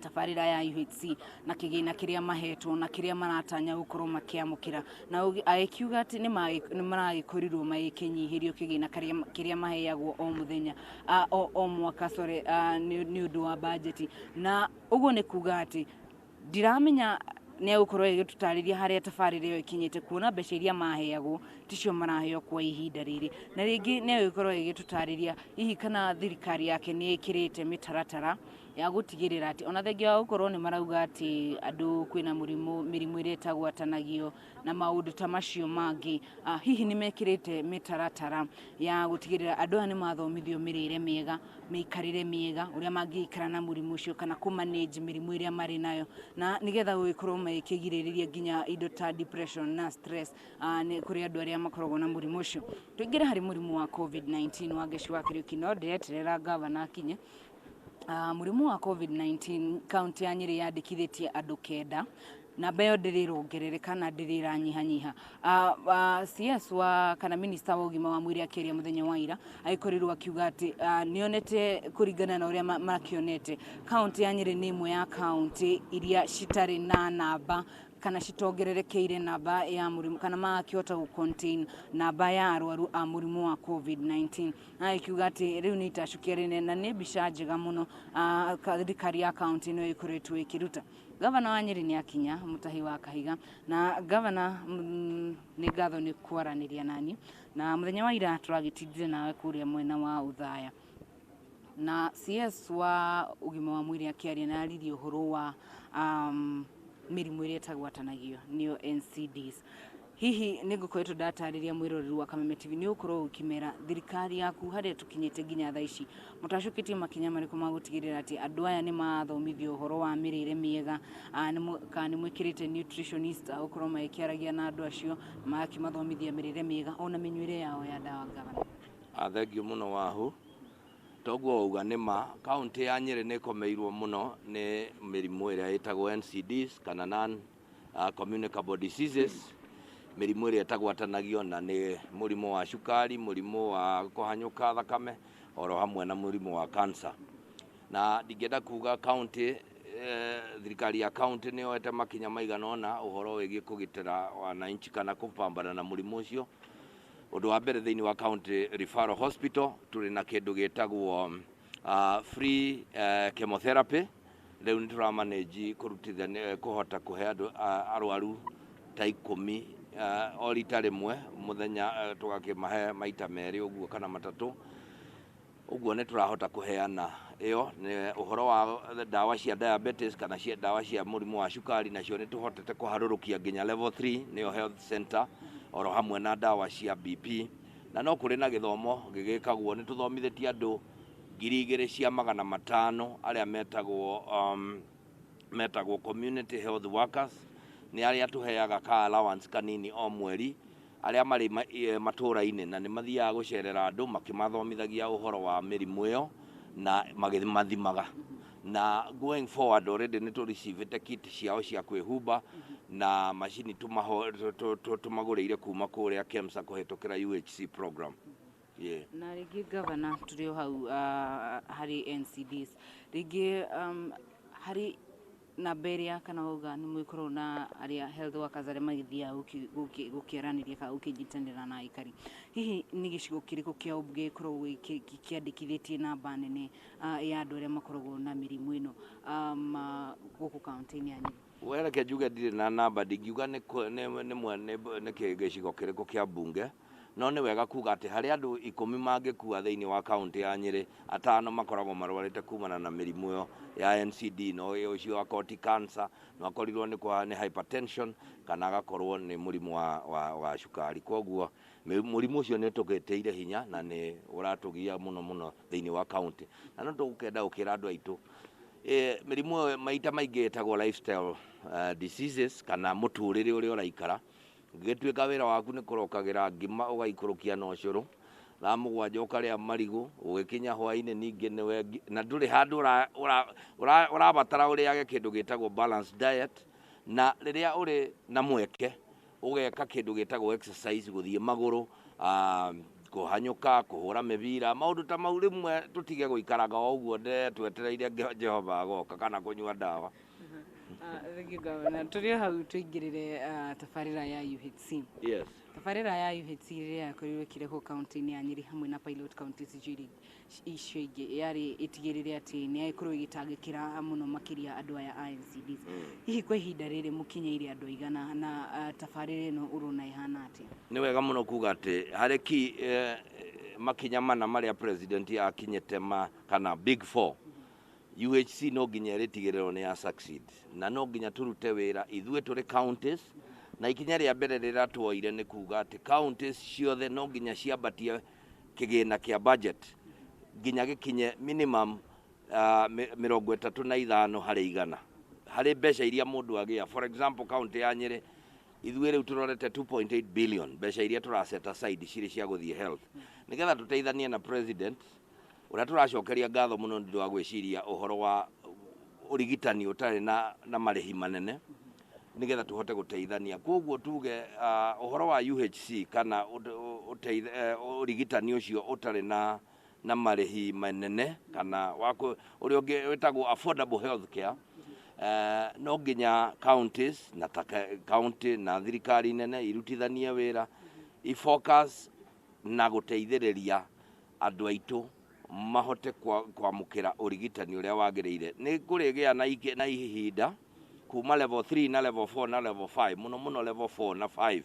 tabarĩra ya UHC na kĩgĩna kĩrĩa mahetwo na kĩrĩa maratanya gũkorwo makĩamũkĩra, na agĩkiuga atĩ nĩ maragĩkorirwo magĩkĩnyihĩrio kĩgĩna kĩrĩa maheagwo o mũthenya, o mwaka, sorry, nĩ ũndũ wa bajeti. Na ũguo nĩ kuga atĩ ndiramenya nĩ egũkorwo ĩgĩtũtarĩria harĩa tabarĩra ĩyo ĩkinyĩte, kuona mbeca iria maheagwo ticio maraheo kwa ihinda rĩrĩ. Na rĩngĩ nĩ egũkorwo ĩgĩtũtarĩria hihi kana thirikari yake nĩ ĩkĩrĩte mĩtaratara ya gũtigĩrĩra atĩ ona thengia wa gũkorwo nĩ marauga atĩ andũ kwĩna mũrimũ, mĩrimũ ĩrĩa ĩtagwatanagio na maũndũ ta macio mangĩ, hihi nĩ mekĩrĩte mĩtaratara ya gũtigĩrĩra andũ aya nĩ mathomithio mĩrĩre mĩega, mĩikarĩre mĩega, ũrĩa mangĩikara na mũrimũ ũcio kana kũ manage mĩrimũ ĩrĩa marĩ nayo, na nĩgetha gũgĩkorwo magĩkĩgirĩrĩria nginya indo ta depression na stress nĩ kũrĩ andũ arĩa makoragwo na mũrimũ ũcio. Tũingĩre harĩ mũrimũ wa COVID-19, wa Ngeci wa Kariuki, no ndĩreterera gavana akinye. Mũrimũ wa COVID-19, kaunti ya Nyĩrĩ yandĩkithĩtie andũ 9. Namba ĩyo ndĩrĩ ĩrongerereka na ndĩrĩ ĩranyihanyiha. CS wa kana minister wa ũgima wa mwĩrĩ akĩaria mũthenya wa ira agĩkorirwo akiuga atĩ nĩonete kũringana na ũrĩa makĩonete kaunti ya Nyĩrĩ nĩ ĩmwe ya kaunti iria citarĩ na namba kana citongererekeire namba ya mũrimũ kana magakĩhota gũ contain namba ya arwaru a mũrimũ wa COVID-19, na ĩkiuga atĩ rĩu nĩ itacũkia rĩnene na nĩ mbica njega mũno thirikari ya kaunti ĩno ĩkoretwo ĩkĩruta. Gavana wa Nyĩrĩ nĩ akinya, Mũtahi wa Kahiga. Na gavana, nĩ ngatho nĩ kwaranĩria nani, na mũthenya wa ira tũragĩtindire nawe kũrĩa mwena wa Ũthaya na CS wa ũgima wa mwĩrĩ akĩaria na aririe ũhoro wa mĩrimũ ĩrĩa ĩtagwatanagio, nĩyo NCDs. Hihi nĩ ngũkoretwo ndatarĩria mwĩroreri wa Kameme TV, nĩ ũkorwo ũkĩmera thirikari yaku harĩa tũkinyĩte nginya thaa ici mũtacũkĩtie makinya marĩkũ ma gũtigĩrĩra atĩ andũ aya nĩ mathomithio ũhoro wa mĩrĩre mĩega, kana nĩ mwĩkĩrĩte nutritionist a gũkorwo magĩkĩaragia na andũ acio, magakĩmathomithia mĩrĩre mĩega ona mĩnyuĩre yao ya ndawa, gavana? Thengio mũno, Wahu. Toguo wauga nĩ ma, kaunti ya Nyĩrĩ nĩ ĩkomeirwo mũno nĩ mĩrimũ ĩrĩa ĩtagwo NCDs kana non communicable diseases, mĩrimũ ĩrĩa ĩtagwatanagio, na nĩ mũrimũ wa cukari, mũrimũ wa kũhanyũka thakame, oro hamwe na mũrimũ wa cancer. Na ndingĩenda kuga kaunti, thirikari ya kaunti nĩ yoete makinya maigana ũna ũhoro wĩgiĩ kũgitĩra wananchi kana kũpambana na mũrimũ ũcio. Ũndũ wa mbere, thĩinĩ wa county referral hospital tũrĩ na kĩndũ gĩtagwo free chemotherapy. Rĩu nĩ tũramanĩnji kũrutithania kũhota kũhe andũ arwaru ta 10 o rita rĩmwe mũthenya, tũgakĩmahe maita merĩ ũguo kana matatũ ũguo. Nĩ tũrahota kũheana ĩyo. Nĩ ũhoro wa ndawa cia diabetes kana cia ndawa cia mũrimũ wa cukari, nacio nĩ tũhotete kũharũrũkia nginya level 3, nĩyo health center, oro hamwe na ndawa cia BP. Na no kũrĩ na gĩthomo gĩgĩkagwo, nĩ tũthomithĩtie andũ 2500 arĩa metagwo community health workers, nĩ arĩa tũheaga ka allowance kanini o mweri, arĩa marĩ matũũra-inĩ, na nĩ mathiaga gũcerera andũ makĩmathomithagia ũhoro wa mĩrimũ ĩyo na magĩmathimaga. Na going forward, already nĩ tũreceivĩte kit ciao cia kwĩhumba na macini tũmagũrĩire kuma kũrĩa KEMSA kũhĩtũkĩra UHC program, yeah. Na rĩngĩ gavana, tũrĩ o hau harĩ NCDs, rĩngĩ harĩ namba ĩrĩa kana wauga nĩ mwĩkorwo na arĩa health workers arĩa magĩthiaga gũkĩaranĩria kana gũkĩnyitanĩra na aikari, hihi nĩ gĩcigo kĩrĩkũ kĩa ũmbunge gĩkoragwo kĩandĩkithĩtie namba nene ya andũ arĩa makoragwo na mĩrimũ ĩno gũkũ kaunti-inĩ ya Nyĩrĩ? Wereke njuge ndirĩ na namba, ndingiuga nĩ nĩ nĩ gĩcigo kĩrĩkũ kĩa mbunge, no nĩ wega kuga atĩ harĩ andũ 10 mangĩkua thĩinĩ wa kaunti ya Nyĩrĩ, atano makoragwo marwarĩte kumana na mĩrimũ ĩyo ya NCD. No ũcio akorwo ti cancer, no akorirwo nĩ hypertension kana agakorwo nĩ mũrimũ wa cukari. Koguo mũrimũ ũcio nĩ ũtũgĩtĩire hinya na nĩ ũratũgia mũno mũno thĩinĩ wa kaunti. Na no tũgũkenda gũkĩra andũ aitũ, mĩrimũ ĩyo maita maingĩ ĩtagwo lifestyle diseases kana mũtũrĩre ũrĩa ũraikara. Gĩtuĩka wĩra waku nĩ kũrokagĩra ngima ũgaikũrũkia na ũcũrũ, thaa 7 ũkarĩa marigũ, ũgĩkinya hwainĩ ningĩ nĩwe na ndũrĩ handũ ũrabatara ũrĩage kĩndũ gĩtagwo balanced diet, na rĩrĩa ũrĩ na mweke ũgeka kĩndũ gĩtagwo exercise, gũthiĩ magũrũ, kũhanyũka, kũhũra mĩbira, maũndũ ta mau. Rĩmwe tũtige gũikaraga o ũguo twetereire Jehova agoka kana kũnyua ndawa. Thank you, Governor. Tũrĩ o hau, tũingĩrĩre tabarĩra ya UHC. Yes. Tabarĩra ya UHC rĩrĩa yakorirwo ĩkĩrehwo kaunti-inĩ ya Nyĩrĩ hamwe na pilot counties icio ingĩ, yarĩ ĩtigĩrĩre atĩ nĩ yakorwo ĩgĩtangĩkĩra mũno makĩria andũ aya a NCDs. Hihi kwa ihinda rĩrĩ mũkinyĩire andũ aigana, na tabarĩra ĩno ũrona ĩhana atĩa? Nĩ wega mũno kuga atĩ harĩ ki makinya mana marĩa president akinyĩte ma kana big four, UHC no nginya ĩrĩtigĩrĩrwo nĩ ya succeed, na no nginya tũrute wĩra ithuĩ tũrĩ counties. Na ikinya rĩa mbere rĩrĩa tuoire nĩ kuga atĩ counties ciothe no nginya ciambatie kĩgĩna kĩa budget nginya gĩkinye minimum 35% harĩ mbeca iria mũndũ agĩa. For example, county ya Nyĩrĩ ithuĩ rĩu tũrorete 2.8 billion, mbeca iria tũra set aside cirĩ cia gũthiĩ health, nĩgetha tũteithanie na president ũrĩa tũracokeria ngatho mũno nĩ ũndũ wa gwĩciria ũhoro wa ũrigitani ũtarĩ na marĩhi manene. Nigetha tuhote guteithania. Koguo tuge uhoro wa UHC kana urigitani ucio utari na marĩhi manene kana wa ũrĩa ũngĩ wĩtagwo affordable health care, no nginya counties na ta county na thirikari nene irutithanie wĩra, ifocus na gũteithĩrĩria andũ aitũ mahote kwamũkĩra ũrigitani ũrĩa wagĩrĩire. Nĩ kũrĩgĩa na ihinda kuma level 3 na level 4 na level 5, mũno mũno level 4 na 5,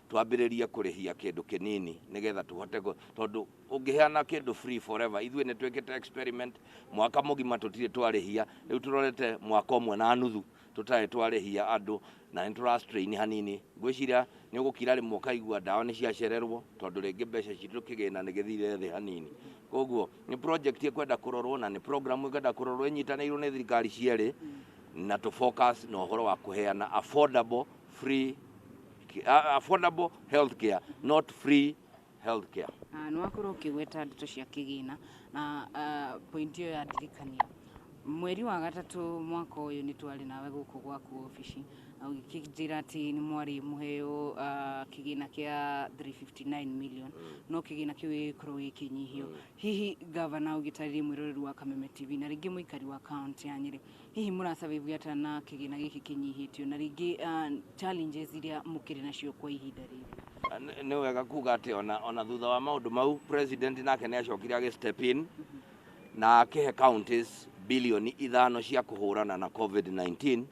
twambĩrĩrie kũrĩhia kĩndũ kĩnini nĩgetha tũhote tondũ ũngĩheana kĩndũ free forever, ithuĩ nĩ twĩkĩte experiment mwaka mũgima tũtirĩ twarĩhia. Rĩu tũrorete mwaka ũmwe na nuthu tũtarĩ twarĩhia andũ na nĩ tũra strain hanini. Ngwĩciria nĩ ũgũkira rĩmwe ũkaigua ndawa nĩ ciacererwo tondũ rĩngĩ mbeca citũ kĩgĩna nĩ gĩthire thĩ hanini. Koguo nĩ project ĩkwenda kũrorwo na nĩ program ĩkwenda kũrorwo ĩnyitanĩirwo nĩ thirikari cierĩ, na tũ focus na ũhoro wa kũheana affordable free affordable health care, not free health care. Nĩ wakorwo ũkĩgweta ndeto cia kĩgĩna na point ĩyo yandirikania mweri wa gatatũ mwaka ũyũ nĩ twarĩ nawe gũkũ gwaku obici na ũgĩkĩnjĩra atĩ nĩ mwarĩ mũheo kĩgĩna kĩa 359 million, no kĩgĩna kĩu gĩgĩkorwo gĩkĩnyihio. Hihi gavana, ũgĩtarĩrie mwĩroreri wa Kameme TV na rĩngĩ mũikari wa kaunti ya Nyĩrĩ, hihi mũrasurvive atĩa na kĩgĩna gĩkĩ kĩnyihĩtio na rĩngĩ challenges iria mũkĩrĩ nacio kwa ihinda rĩrĩ? Nĩ wega kuga atĩ ona thutha wa maũndũ mau, president nake nĩ acokire agĩ step in na akĩhe counties bilioni 5 cia kũhũrana na COVID-19,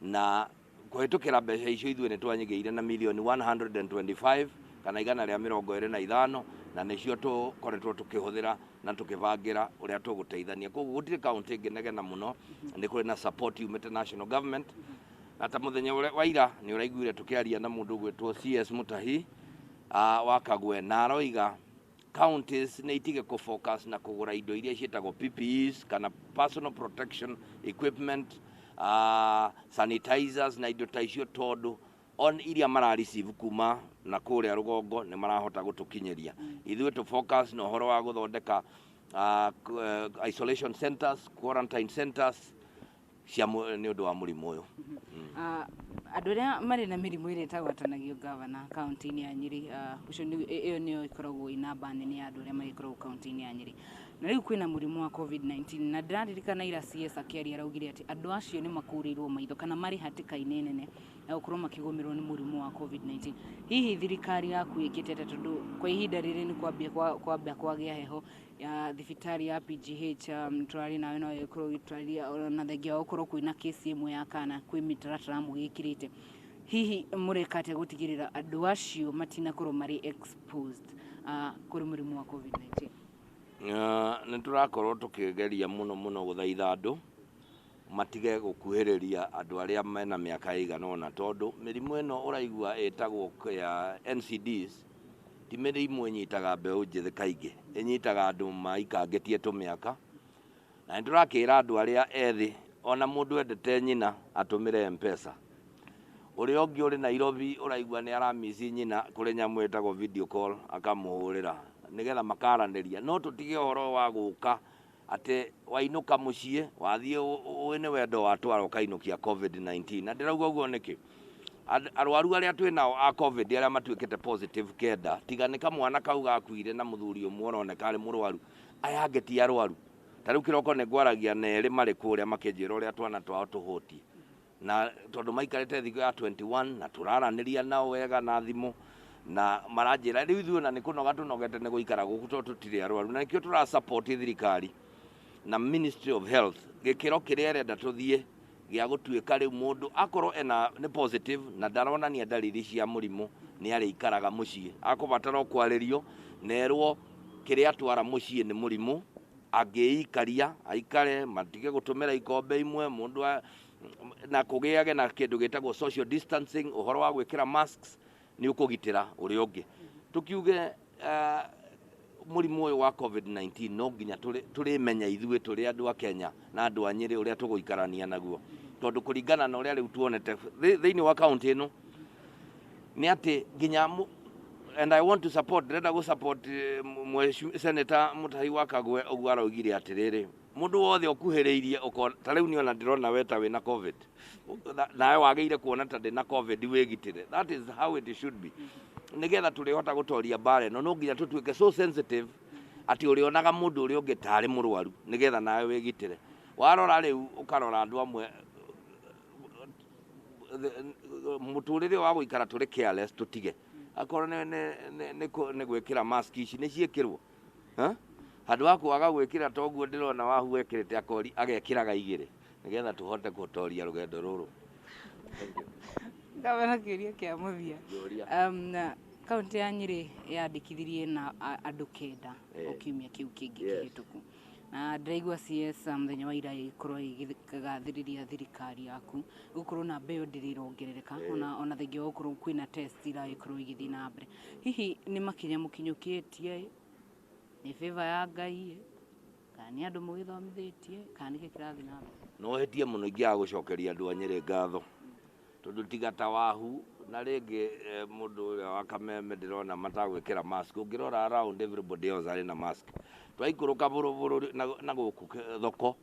na kũhĩtũkĩra mbeca icio ithuĩ nĩ twanyigĩire na milioni 125 kana 125, na nĩcio tũkoretwo tũkĩhũthĩra na tũkĩbangĩra ũrĩa tũgũteithania. Koguo gũtirĩ county ĩngĩnegena mũno, nĩ kũrĩ na support yumĩte national government. Na ta mũthenya ũrĩa wa ira nĩ ũraiguire tũkĩaria na mũndũ ũgwĩtwo CS Mutahi wa Kagwe, na aroiga counties nĩ itige kũ-focus na kũgũra indo iria ciĩtagwo PPEs kana personal protection equipment, sanitizers na indo ta icio, tondũ on iria mara receive kuma na kũrĩa rũgongo nĩ marahota gũtũkinyĩria. Ithuĩ tũ focus na ũhoro wa gũthondeka isolation centers, quarantine centers cia nĩ ũndũ wa mũrimũ ũyũ. Andũ arĩa marĩ na mĩrimũ ĩrĩa ĩtagwatanagio, gavana, kaunti-inĩ ya Nyĩrĩ, ũcio ĩyo nĩyo ĩkoragwo ĩ namba nene ya andũ arĩa magĩkoragwo kaunti-inĩ ya Nyĩrĩ, na rĩu kwĩna mũrimũ wa COVID-19, na ndĩraririkana ira CS akĩaria araugire atĩ andũ acio nĩ makũrĩirwo maitho kana marĩ hatĩka-inĩ nene ya gũkorwo makĩgũmĩrwo nĩ mũrimũ wa COVID-19. Hihi thirikari yaku ĩkĩte atĩa, tondũ kwa ihinda rĩrĩ nĩ kwambia kwagĩa heho ya thibitarĩ ya PGH, tũrarĩ nawe no ĩkorwo ĩgĩtwarĩria ona thengia wa gũkorwo kwĩna kesi ĩmwe ya kana kwĩ mĩtaratara mũgĩkĩrĩte? Hihi mũreka atĩa gũtigĩrĩra andũ acio matinakorwo marĩ exposed kũrĩ mũrimũ wa COVID-19? Nĩ tũrakorwo tũkĩgeria mũno mũno gũthaitha andũ matige gũkuhĩrĩria andũ arĩa mena mĩaka ĩigana ũna, tondũ mĩrimũ ĩno ũraigua ĩtagwo ya NCDs ti mĩrimũ ĩnyitaga mbeũ njĩthĩ kaingĩ, ĩnyitaga andũ maikangĩtie tũmĩaka. Na nĩ tũrakĩra andũ arĩa ethĩ, ona mũndũ endete nyina atũmĩre M-Pesa. Ũrĩa ũngĩ ũrĩ Nairobi ũraigua nĩ aramici nyina, kũrĩ nyamũ ĩtagwo video call, akamũhũrĩra nĩgetha makaranĩria. No tũtige ũhoro wa gũka atĩ wainũka mũciĩ wathiĩ ũĩ nĩ wendo watwara ũkainũkia COVID-19. Na ndĩrauga ũguo nĩkĩ? Arwaru arĩa twĩ nao a COVID arĩa matuĩkĩte positive kenda, tiga nĩ kamwana kau gakuire na mũthuri ũmwe ũroneka arĩ mũrwaru, aya angĩ ti arwaru. Ta rĩu kĩroko nĩ ngwaragia na erĩ marĩ kũrĩa makĩnjĩra ũrĩa twana twao tũhũtiĩ, na tondũ maikarĩte thikũ ya 21 na tũraranĩria nao wega na thimũ, na maranjĩra rĩu ithuĩ ona nĩ kũnoga tũnogete nĩ gũikara gũkũ tondũ tũtirĩ arwaru. Na nĩkĩo tũra support thirikari na Ministry of Health gĩkĩro kĩrĩa ĩrenda tũthiĩ gĩa gũtuĩka rĩu mũndũ akorwo ena nĩ positive na ndaronania ndariri cia mũrimũ nĩ arĩikaraga mũciĩ, akũbatara o kwarĩrio nerwo kĩrĩa atwara mũciĩ nĩ mũrimũ, angĩikaria aikare, matige gũtũmĩra ikombe imwe mũndũ na kũgĩage na kĩndũ gĩtagwo social distancing. Ũhoro wa gwĩkĩra masks nĩ ũkũgitĩra ũrĩa ũngĩ. Tũkiuge mũrimũ ũyũ wa COVID-19 no nginya tũrĩmenya ithuĩ tũrĩ andũ a Kenya na andũ a Nyĩrĩ ũrĩa tũgũikarania naguo, tondũ kũringana na ũrĩa rĩu tuonete thĩinĩ wa kaunti ĩno nĩ atĩ nginya and I want to support, ndĩrenda gũ support Senator Mutahi wa Kagwe ũguo araugire atĩrĩrĩ. Mũndũ wothe ũkuhĩrĩirie ũkona ta rĩu niĩ ona ndĩrona we ta wĩna COVID, nawe wagĩrĩire kuona ta ndĩna COVID wĩgitĩre. That is how it should be. Nĩgetha tũrĩhota gũtoria mbara ĩno no nginya tũtuĩke so sensitive atĩ ũrĩonaga mũndũ ũrĩa ũngĩ tarĩ mũrwaru nĩgetha nawe wĩgitĩre. Warora rĩu ũkarora andũ amwe, mũtũrĩre wa gũikara tũrĩ careless tũtige. Akorwo nĩ gwĩkĩra mask ici nĩ ciĩkĩrwo. Handũ ha kwaga gwĩkĩra ta ũguo ndĩrona Wahu ekĩrĩte akori agekĩraga igĩrĩ nĩgetha tũhote gũtoria rũgendo rũrũ. Gavana, kĩũria kĩa mũthia. Kaunti ya Nyĩrĩ yandĩkithirie na andũ 9 o kiumia kĩu kĩngĩ kĩhĩtũku, na ndĩraigua CS mũthenya wa ira ĩgĩkorwo ĩgĩgathĩrĩria thirikari yaku gũkorwo namba ĩyo ndĩrĩ ĩrongerereka, ona thengia wa gũkorwo kwĩna test iragĩkorwo igĩthiĩ na mbere. Hihi nĩ makinya mũkinyũkĩtie, nĩ favor ya Ngai, kana nĩ andũ mũgĩthomithĩtie, kana nĩkĩ kĩrathiĩ na mbere? No hĩtie mũno ingĩaga gũcokeria andũ a Nyĩrĩ ngatho, tondũ tiga ta Wahu na rĩngĩ mũndũ ũrĩa wa Kameme ndĩrona matagwĩkĩra mask, ũngĩrora around everybody else arĩ na mask. Twaikũrũka bũrũbũrũ na gũkũ thoko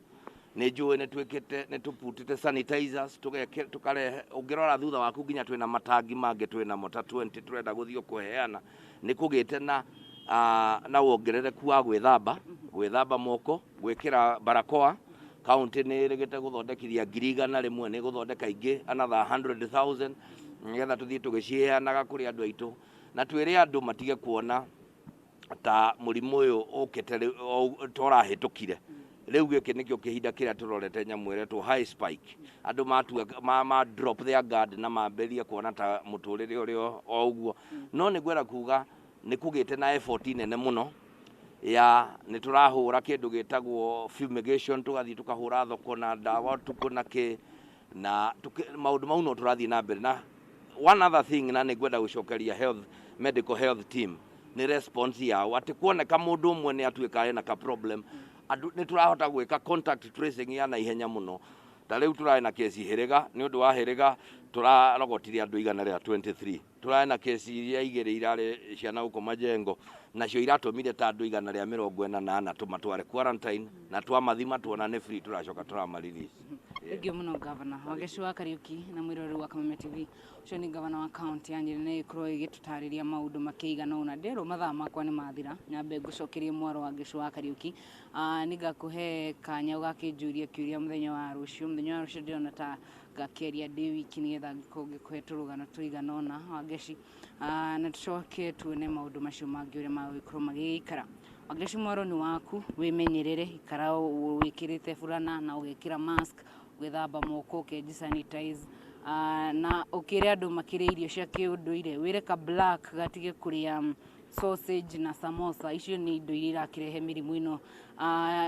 nĩ njũĩ nĩ twĩkĩte, nĩ tũputĩte sanitizers tũkarehe. Ũngĩrora thutha waku nginya twĩna matangi mangĩ twĩnamo ta 20 tũrenda gũthiĩ kũheana. Nĩ kũgĩte na wongerereku wa gwĩthamba moko, gwĩkĩra barakoa. Kaunti nĩ ĩrĩgĩte gũthondekithia 100,000, nĩ gũthondeka ingĩ another 100,000 nĩgetha tũthiĩ tũgĩciheanaga kũrĩ andũ aitũ, na twĩre andũ matige kuona ta mũrimũ ũyũ ũkĩte ta ũrahĩtũkire. Rĩu gĩkĩ nĩkĩo kĩhinda kĩrĩa tũrorete nyamũ ĩretwo high spike. Andũ matua ma drop their guard na mambĩrĩrie kuona ta mũtũrĩre ũrĩ o ũguo. No nĩ ngwenda kuga nĩ kũgĩte na effort nene mũno ya nĩ tũrahũra kĩndũ gĩtagwo fumigation, tũgathiĩ tũkahũra thoko na ndawa ũtukũ na kĩ na maũndũ mau no tũrathiĩ na mbere. Na one other thing, na nĩ ngwenda gũcokeria health, medical health team nĩ response yao, atĩ kuoneka mũndũ ũmwe nĩ atuĩka ena ka problem, andũ nĩ tũrahota gwĩka contact tracing ya naihenya mũno. Ta rĩu tũrarĩ na kesi Hĩrĩga, nĩ ũndũ wa Hĩrĩga tũrarogotire andũ 123. Tũrarĩ na kesi iria igĩrĩ irarĩ ciana gũkũ Majengo, nacio iratũmire ta andũ 144 tũmatware quarantine, na twamathima tuona nĩ free, tũracoka tũrama release. Thengiũ mũno, Gavana Wangeci wa Kariuki na mwĩroreri wa Kameme TV. Ũcio nĩ gavana wa kaunti ya Nyĩrĩ na ĩkorwo ĩgĩtũtarĩria maũndũ makĩigana ũna. Nderwo mathaa makwa nĩ mathira, nyambe ngũcokerie mwaro Wangeci wa Kariuki. Nĩngakũhe kanya ũgakĩnjũria kĩũria mũthenya wa rũciũ. Mũthenya wa rũciũ ndĩrona ta ngakĩaria ndĩ wiki nĩgetha ngĩkorwo ngĩkũhe tũrũgano tũigana ũna, Wangeci, na tũcoke tuone maũndũ macio mangĩ ũrĩa magũgĩkorwo magĩgĩikara. Wangeci, mwaro nĩ waku, wĩmenyerere, ikara wĩkĩrĩte burana na ũgekĩra mask, ũgĩthamba moko, ũkenji sanitize, na ũkĩre andũ makĩrĩa irio cia kĩũndũire, wĩre ka black gatige kũrĩa sausage na samosa. Icio nĩ indo iria irakĩrehe mĩrimũ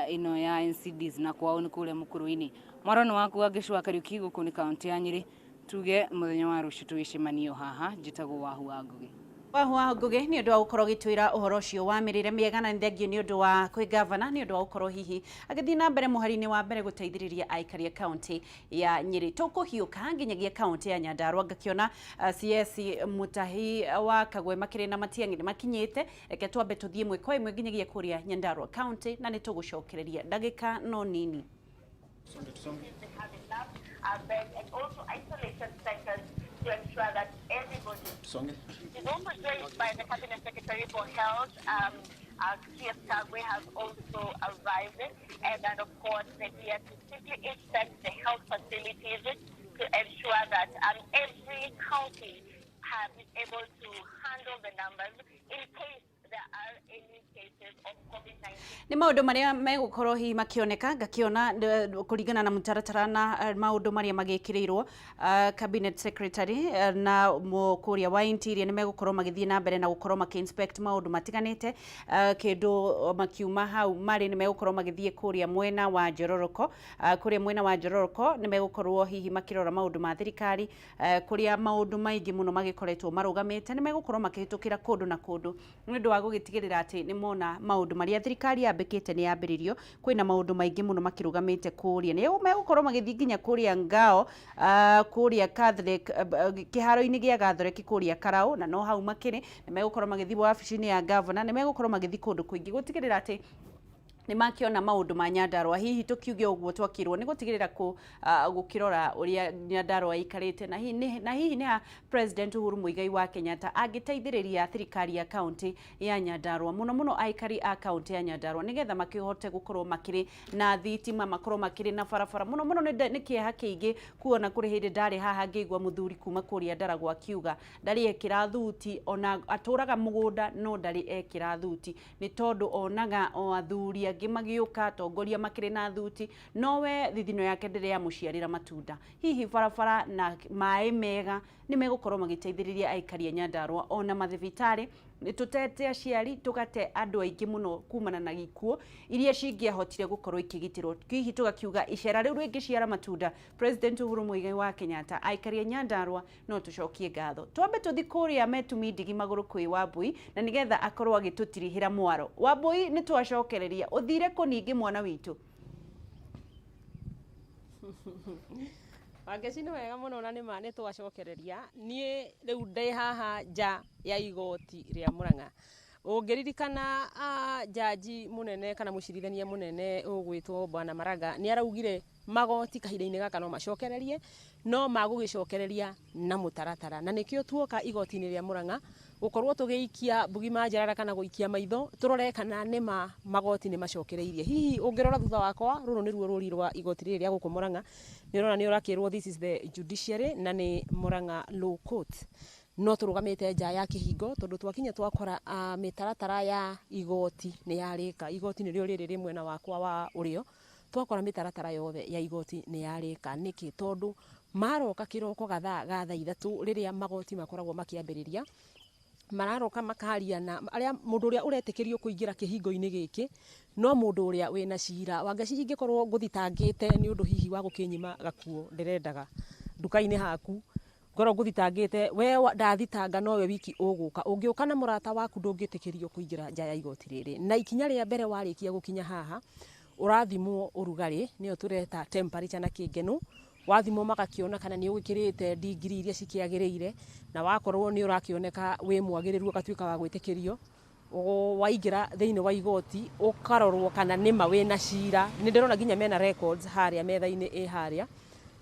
ĩno ya NCDs na kwao nĩ kũrĩa mũkũrũ-inĩ. Mwaro nĩ waku, Wangeci wa Kariuki. Gũkũ nĩ kaunti ya Nyĩrĩ. Tuge mũthenya wa rũciũ tũgĩcemanie haha. Njĩtagwo Wahu wa Ngũgĩ. Wahu wa Ngũgĩ, nĩ ũndũ wa gũkorwo ũgĩtwĩra ũhoro ũcio wa mĩrĩre mĩega, na nĩ thengiũ nĩ ũndũ wa kwĩ gavana nĩ ũndũ wa gũkorwo hihi agĩthiĩ na mbere mũhari-inĩ wa mbere gũteithĩrĩria aikari a kaunti ya Nyĩrĩ. Tũkũhiũka nginyagia kaunti ya Nyandarua, ngakĩona CS Mutahi wa Kagwe makĩrĩ na Matiang'i nĩ makinyĩte. Reke twambe tũthiĩ ĩmwe kwa ĩmwe nginyagia kũrĩa Nyandarua kaunti, na nĩ tũgũcokereria ndagĩka no nini. They have enough beds and also isolation centers to ensure that everybody is also joined by the Cabinet Secretary for Health, CS Kagwe has also arrived, and then of course they're here to simply inspect the health facilities to ensure that every county is able to handle the numbers in case there are any cases of COVID-19. Nĩ maũndũ marĩa megũkorwo hihi makĩoneka, ngakĩona kũringana na mũtaratara na maũndũ marĩa magĩkĩrĩirwo, cabinet secretary na kũrĩa wa interior nĩ megũkorwo magĩthiĩ na mbere na gũkorwo makĩ inspect maũndũ matiganĩte. Kĩndũ makiuma hau marĩ nĩ megũkorwo magĩthiĩ kũrĩa mwena wa Njororoko. Kũrĩa mwena wa Njororoko nĩ megũkorwo hihi makĩrora maũndũ ma thirikari, kũrĩa maũndũ maingĩ mũno magĩkoretwo marũgamĩte. Nĩ megũkorwo makĩhĩtũkĩra kũndũ na kũndũ nĩ ũndũ wa gũgĩtigĩrĩra atĩ nĩ mona maũndũ marĩa thirikari yambĩkĩte nĩ yambĩrĩrio. Kwĩna maũndũ maingĩ mũno makĩrũgamĩte kũrĩa. Nĩ megũkorwo magĩthiĩ nginya kũrĩa Ngao, kũrĩa Catholic, kĩharo-inĩ gĩa Gathoreki kũrĩa Karau, na no hau makĩrĩ nĩ megũkorwo magĩthiĩ wabici-inĩ ya gavana. Nĩ megũkorwo magĩthiĩ kũndũ kũingĩ gũtigĩrĩra atĩ Nĩ makĩona maũndũ ma Nyandarũa. Hihi tũkiuge ũguo twakĩrwo nĩ gũtigĩrĩra kũ gũkĩrora ũrĩa Nyandarũa ĩikarĩte, na hihi nĩ ha President Uhuru Muigai wa Kenyatta angĩteithĩrĩria thirikari ya kaunti ya Nyandarũa, mũno mũno aikari a kaunti ya Nyandarũa, nĩgetha makĩhote gũkorwo makĩrĩ na thitima, makorwo makĩrĩ na barabara. Mũno mũno nĩ kĩeha kĩingĩ kuona kũrĩ hĩndĩ ndarĩ haha ngĩigua mũthuri kuma kũrĩa Ndaragwa akiuga ndarĩ ekĩra thuti, ona atũraga mũgũnda no ndarĩ ekĩra thuti, nĩ tondũ onaga o athuri angĩ magĩũka atongoria makĩrĩ na thuti, nowe thithino yake ndĩrĩ yamũciarĩra matunda. Hihi barabara na maĩ mega nĩ megũkorwo magĩteithĩrĩria aikari a Nyandarũa, ona mathibitarĩ? Nĩ tũtete aciari, tũgate andũ aingĩ mũno kumana na gĩkuũ iria cingĩahotire gũkorwo ikĩgitĩrwo. Hihi tũgakiuga icera rĩu rĩngĩciara matunda, President Uhuru Muigai wa Kenyatta, aikari a Nyandarũa no tũcokie ngatho. Twambe tũthi kũrĩa Metumi Ndigi magũrũ kwĩ Wambui, na nĩgetha akorwo agĩtũtirihĩra mwaro. Wambui, nĩ twacokereria, ũthire kũ ningĩ mwana witũ? Wangeci, nĩ wega mũno, na nĩ ma nĩ twacokereria. Niĩ rĩu ndĩ haha nja ya igoti rĩa Murang'a. Ũngĩririkana, jaji mũnene kana mũcirithania mũnene ũgwĩtwo Bwana Maraga nĩ araugire magoti kahinda-inĩ gaka no macokererie, no magũgĩcokereria na mũtaratara, na nĩkĩo tuoka igoti-inĩ rĩa Murang'a gũkorwo tũgĩikia mbugi manjarara kana gũikia maitho tũrore kana nĩma magoti nĩ macokereirie. Hihi ũngĩrora thutha wakwa, rũrũ nĩruo rũri rwa igoti rĩrĩ rĩa gũkũ Murang'a. Nĩ ũrona nĩ ũrakĩrwo "This is the judiciary", na nĩ Murang'a Law Court. No tũrũgamĩte nja ya kĩhingo tondũ twakinya twakora mĩtaratara ya igoti nĩ yarĩka. Igoti nĩrĩo rĩrĩ rĩ mwena wakwa wa ũrĩo. Twakora mĩtaratara yothe ya igoti nĩ yarĩka. Nĩkĩ? Tondũ maroka kĩroko gathaa ga thaa 3, rĩrĩa magoti makoragwo makĩambĩrĩria, mararoka makaria na arĩa mũndũ ũrĩa ũretĩkĩrio kũingĩra kĩhingo-inĩ gĩkĩ no mũndũ ũrĩa wĩna cira. Wangeci, ingĩkorwo ngũthitangĩte nĩ ũndũ hihi wa gũkĩnyima gakuo ndĩrendaga nduka-inĩ haku, ngorwo ngũthitangĩte we, ndathitanga nowe wiki ũgũka. Ũngĩũka na mũrata waku, ndũngĩtĩkĩrio kũingĩra nja ya igoti rĩrĩ. Na ikinya rĩa mbere warĩkia gũkinya haha, ũrathimwo ũrugarĩ, nĩyo tũreta temperature na kĩngeno. Wathimwo magakĩona kana nĩ ũgĩkĩrĩte ndigiri iria cikĩagĩrĩire, na wakorwo nĩ ũrakĩoneka wĩ mwagĩrĩru, ũgatuĩka wa gwĩtĩkĩrio. Waingĩra thĩinĩ wa igoti, ũkarorwo kana nĩma wĩna cira. Nĩ ndĩrona nginya mena records harĩa metha-inĩ, ĩ harĩa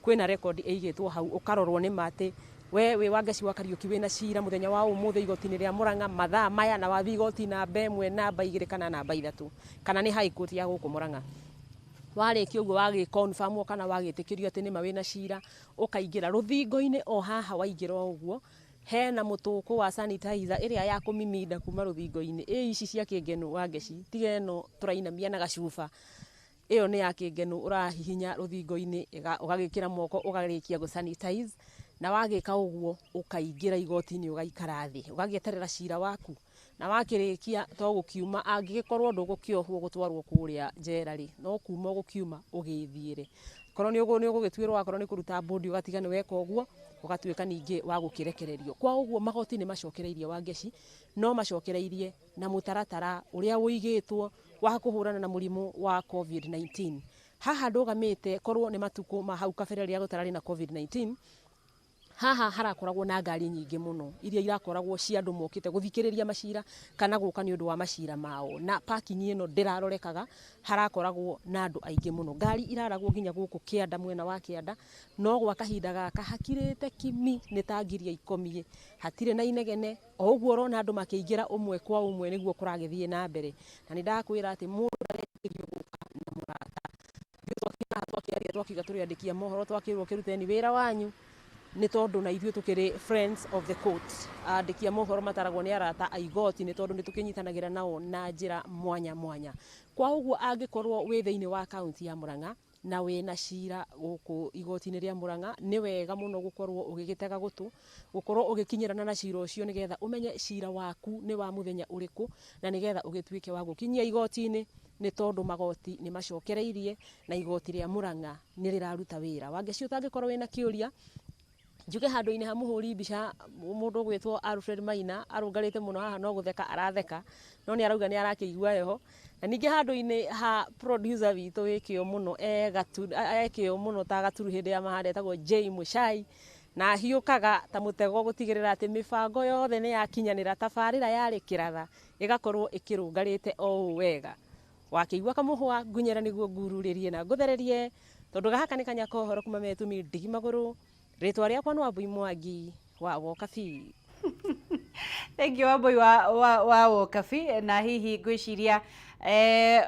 kwĩna record ĩigĩtwo hau. Ũkarorwo nĩma atĩ we wĩ Wangeci wa Kariũki, wĩna cira mũthenya wa ũmũthĩ igoti-inĩ rĩa Murang'a mathaa maya, na wathiĩ igoti namba 1, namba 2 kana namba 3, kana nĩ High Court ya gũkũ Murang'a. Warĩkia ũguo, wagĩ confirm kana wagĩtĩkĩrio atĩ nĩma wĩna cira, ũkaingĩra rũthingo-inĩ. O haha waingĩra o ũguo, hena mũtũkũ wa sanitizer ĩrĩa ya kũmiminda kuma rũthingo-inĩ, ĩ ici cia kĩngeno. Wangeci, tiga ĩno tũrainamia na gacuba, ĩyo nĩ ya kĩngeno. Ũrahihinya rũthingo-inĩ, ũgagĩkĩra moko, ũgarĩkia gũ sanitize, na wagĩka ũguo ũkaingĩra igoti-inĩ, ũgaikara thĩ, ũgagĩeterera cira waku, na wakĩrĩkia to gũkiuma. Angĩgĩkorwo ndũgũkĩohwo gũtwarwo kũrĩa njera rĩ, no kuma ũgũkiuma ũgĩthiĩre. Korwo nĩ ũgũgĩtuĩrwo, wakorwo nĩ kũruta bũndi, ũgatiga nĩ weka ũguo, ũgatuĩka ningĩ wa gũkĩrekererio. Kwa ũguo magoti nĩ macokereirie, Wangeci, no macokereirie na mũtaratara ũrĩa ũigĩtwo wa kũhũrana na mũrimũ wa COVID-19. Haha ndũgamĩte, korwo nĩ matukũ ma hau kabere rĩrĩa gũtararĩ na COVID-19, haha harakoragwo na ngari nyingĩ mũno iria irakoragwo cia andũ mokĩte gũthikĩrĩria macira kana gũka nĩ ũndũ wa macira mao, na parking ĩno ndĩrarorekaga, harakoragwo na andũ aingĩ mũno, ngari iraragwo nginya gũkũ kĩanda, mwena wa kĩanda. No gwa kahinda gaka hakirĩte kimi, nĩ ta ngiria ikomie, hatirĩ na inegene. O ũguo ũrona andũ makĩingĩra ũmwe kwa ũmwe, nĩguo kũragĩthiĩ na mbere. Na nĩ ndakwĩra atĩ mũndũ ndaretĩkĩrio gũka na mũrata. Ithuĩ twakinya haha twakĩaria, twakiuga tũrĩ andĩki a mohoro, twakĩrwo kĩruteni wĩra wanyu, nĩ tondũ na ithuĩ tũkĩrĩ friends of the court. Andĩki a mohoro mataragwo nĩ arata a igoti, nĩ tondũ nĩ tũkĩnyitanagĩra nao na njĩra mwanya mwanya. Kwa ũguo angĩkorwo wĩ thĩinĩ wa kaunti ya Murang'a na wĩna cira gũkũ igoti-inĩ rĩa Murang'a, nĩ wega mũno gũkorwo ũgĩgĩtega gũtũ, gũkorwo ũgĩkinyĩrana na cira ũcio, nĩgetha ũmenye cira waku nĩ wa mũthenya ũrĩkũ, na nĩgetha ũgĩtuĩke wa gũkinyia igoti-inĩ, nĩ tondũ magoti nĩ macokereirie na igoti rĩa Murang'a nĩ rĩraruta wĩra. Wangeci, ũtangĩkorwo wĩna kĩũria, njuge handũ-inĩ ha mũhũri mbica mũndũ ũgwĩtwo Alfred Maina, arũngarĩte mũno haha, no gũtheka aratheka, no nĩ arauga nĩ arakĩigua heho. Na ningĩ handũ-inĩ ha producer witũ wĩ kĩo mũno, e kĩo mũno ta gaturu hĩndĩ ya mahanda, etagwo Jay Muchai, na ahiũkaga ta mũtego gũtigĩrĩra atĩ mĩbango yothe nĩ yakinyanĩra, tabarĩra yarĩ kĩratha ĩgakorwo ĩkĩrũngarĩte o ũũ wega. Wakĩigua kamũhwa ngunyĩra nĩguo ngururĩrie na ngũthererie tondũ gaka nĩ kanya ka ũhoro kuma metũmi ndigi magũrũ. Rĩtwa rĩakwa nĩ Wambui Mwangi wa Wokabi. Thank you Wambui wa Wokabi. Na hihi ngwĩciria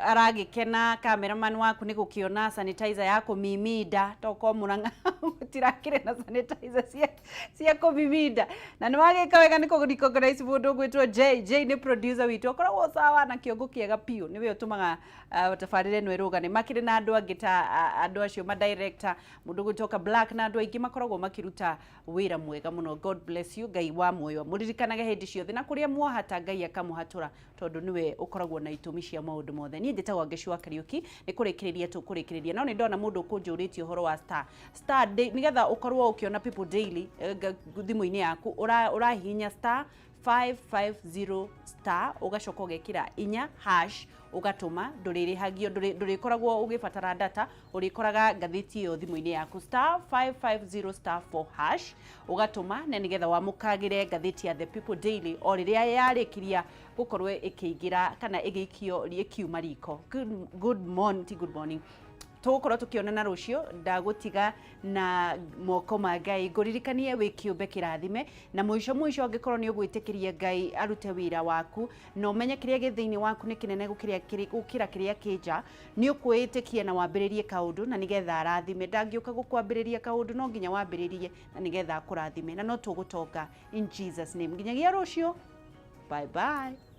aragĩkena cameraman waku nĩ gũkĩona sanitizer ya kũmiminda, tokorwo Mũrang'a gũtirakĩrĩ na sanitizer cia kũmiminda. Na nĩ wagĩka wega nĩ kũ recognize mũndũ ũgwĩtwo Jay. Jay nĩ producer witũ, akoragwo sawa na kĩongo kĩega biũ, nĩwe ũtũmaga tabarĩra ĩno ĩrũgane. Makĩrĩ na andũ angĩ ta andũ acio ma director, mũndũ ũgwĩtwo Black na andũ aingĩ makoragwo makĩruta wĩra mwega mũno. God bless you. Ngai wa muoyo mũririkanage hĩndĩ ciothe, na kũrĩa mwahata Ngai akamũhatũra, tondũ nĩwe ũkoragwo na itũmi cia maũndũ mothe. Niĩ njĩtagwo Ngeci wa Kariũki, nĩ kũrĩkĩrĩria tũkũrĩkĩrĩria, no nĩ ndona mũndũ ũkũnjũrĩtie ũhoro wa star nĩgetha ũkorwo ũkĩona People Daily thimũ-inĩ yaku, ũrahihinya star 550 star, ũgacoka ũgekĩra 4 hash, ũgatũma. Ndũrĩrĩhagio, ndũrĩkoragwo ũgĩbatara data, ũrĩkoraga ngathĩti ĩyo thimũ-inĩ yaku. Star 550 star 4 hash, ũgatũma, na nĩgetha wamũkagĩre ngathĩti ya The People Daily o rĩrĩa yarĩkiria gũkorwo ĩkĩingĩra kana ĩgĩikio ĩkiuma riko. Good morning, ti good morning, tũgũkorwo tũkĩonana rũciũ. Ndagũtiga na moko ma Ngai, ngũririkanie wĩ kĩũmbe kĩrathime, na mũico mũico angĩkorwo nĩ ũgwĩtĩkĩria Ngai arute wĩra waku na ũmenye kĩrĩa gĩ thĩinĩ waku nĩ kĩnene gũkĩra kĩrĩa kĩ nja, nĩ ũkwĩĩtĩkia na wambĩrĩrie kaũndũ na nĩgetha arathime. Ndangĩũka gũkwambĩrĩria kaũndũ, no nginya wambĩrĩrie na nĩgetha akũrathime, na no tũgũtonga in Jesus name. Nginyagia rũciũ, bye bye.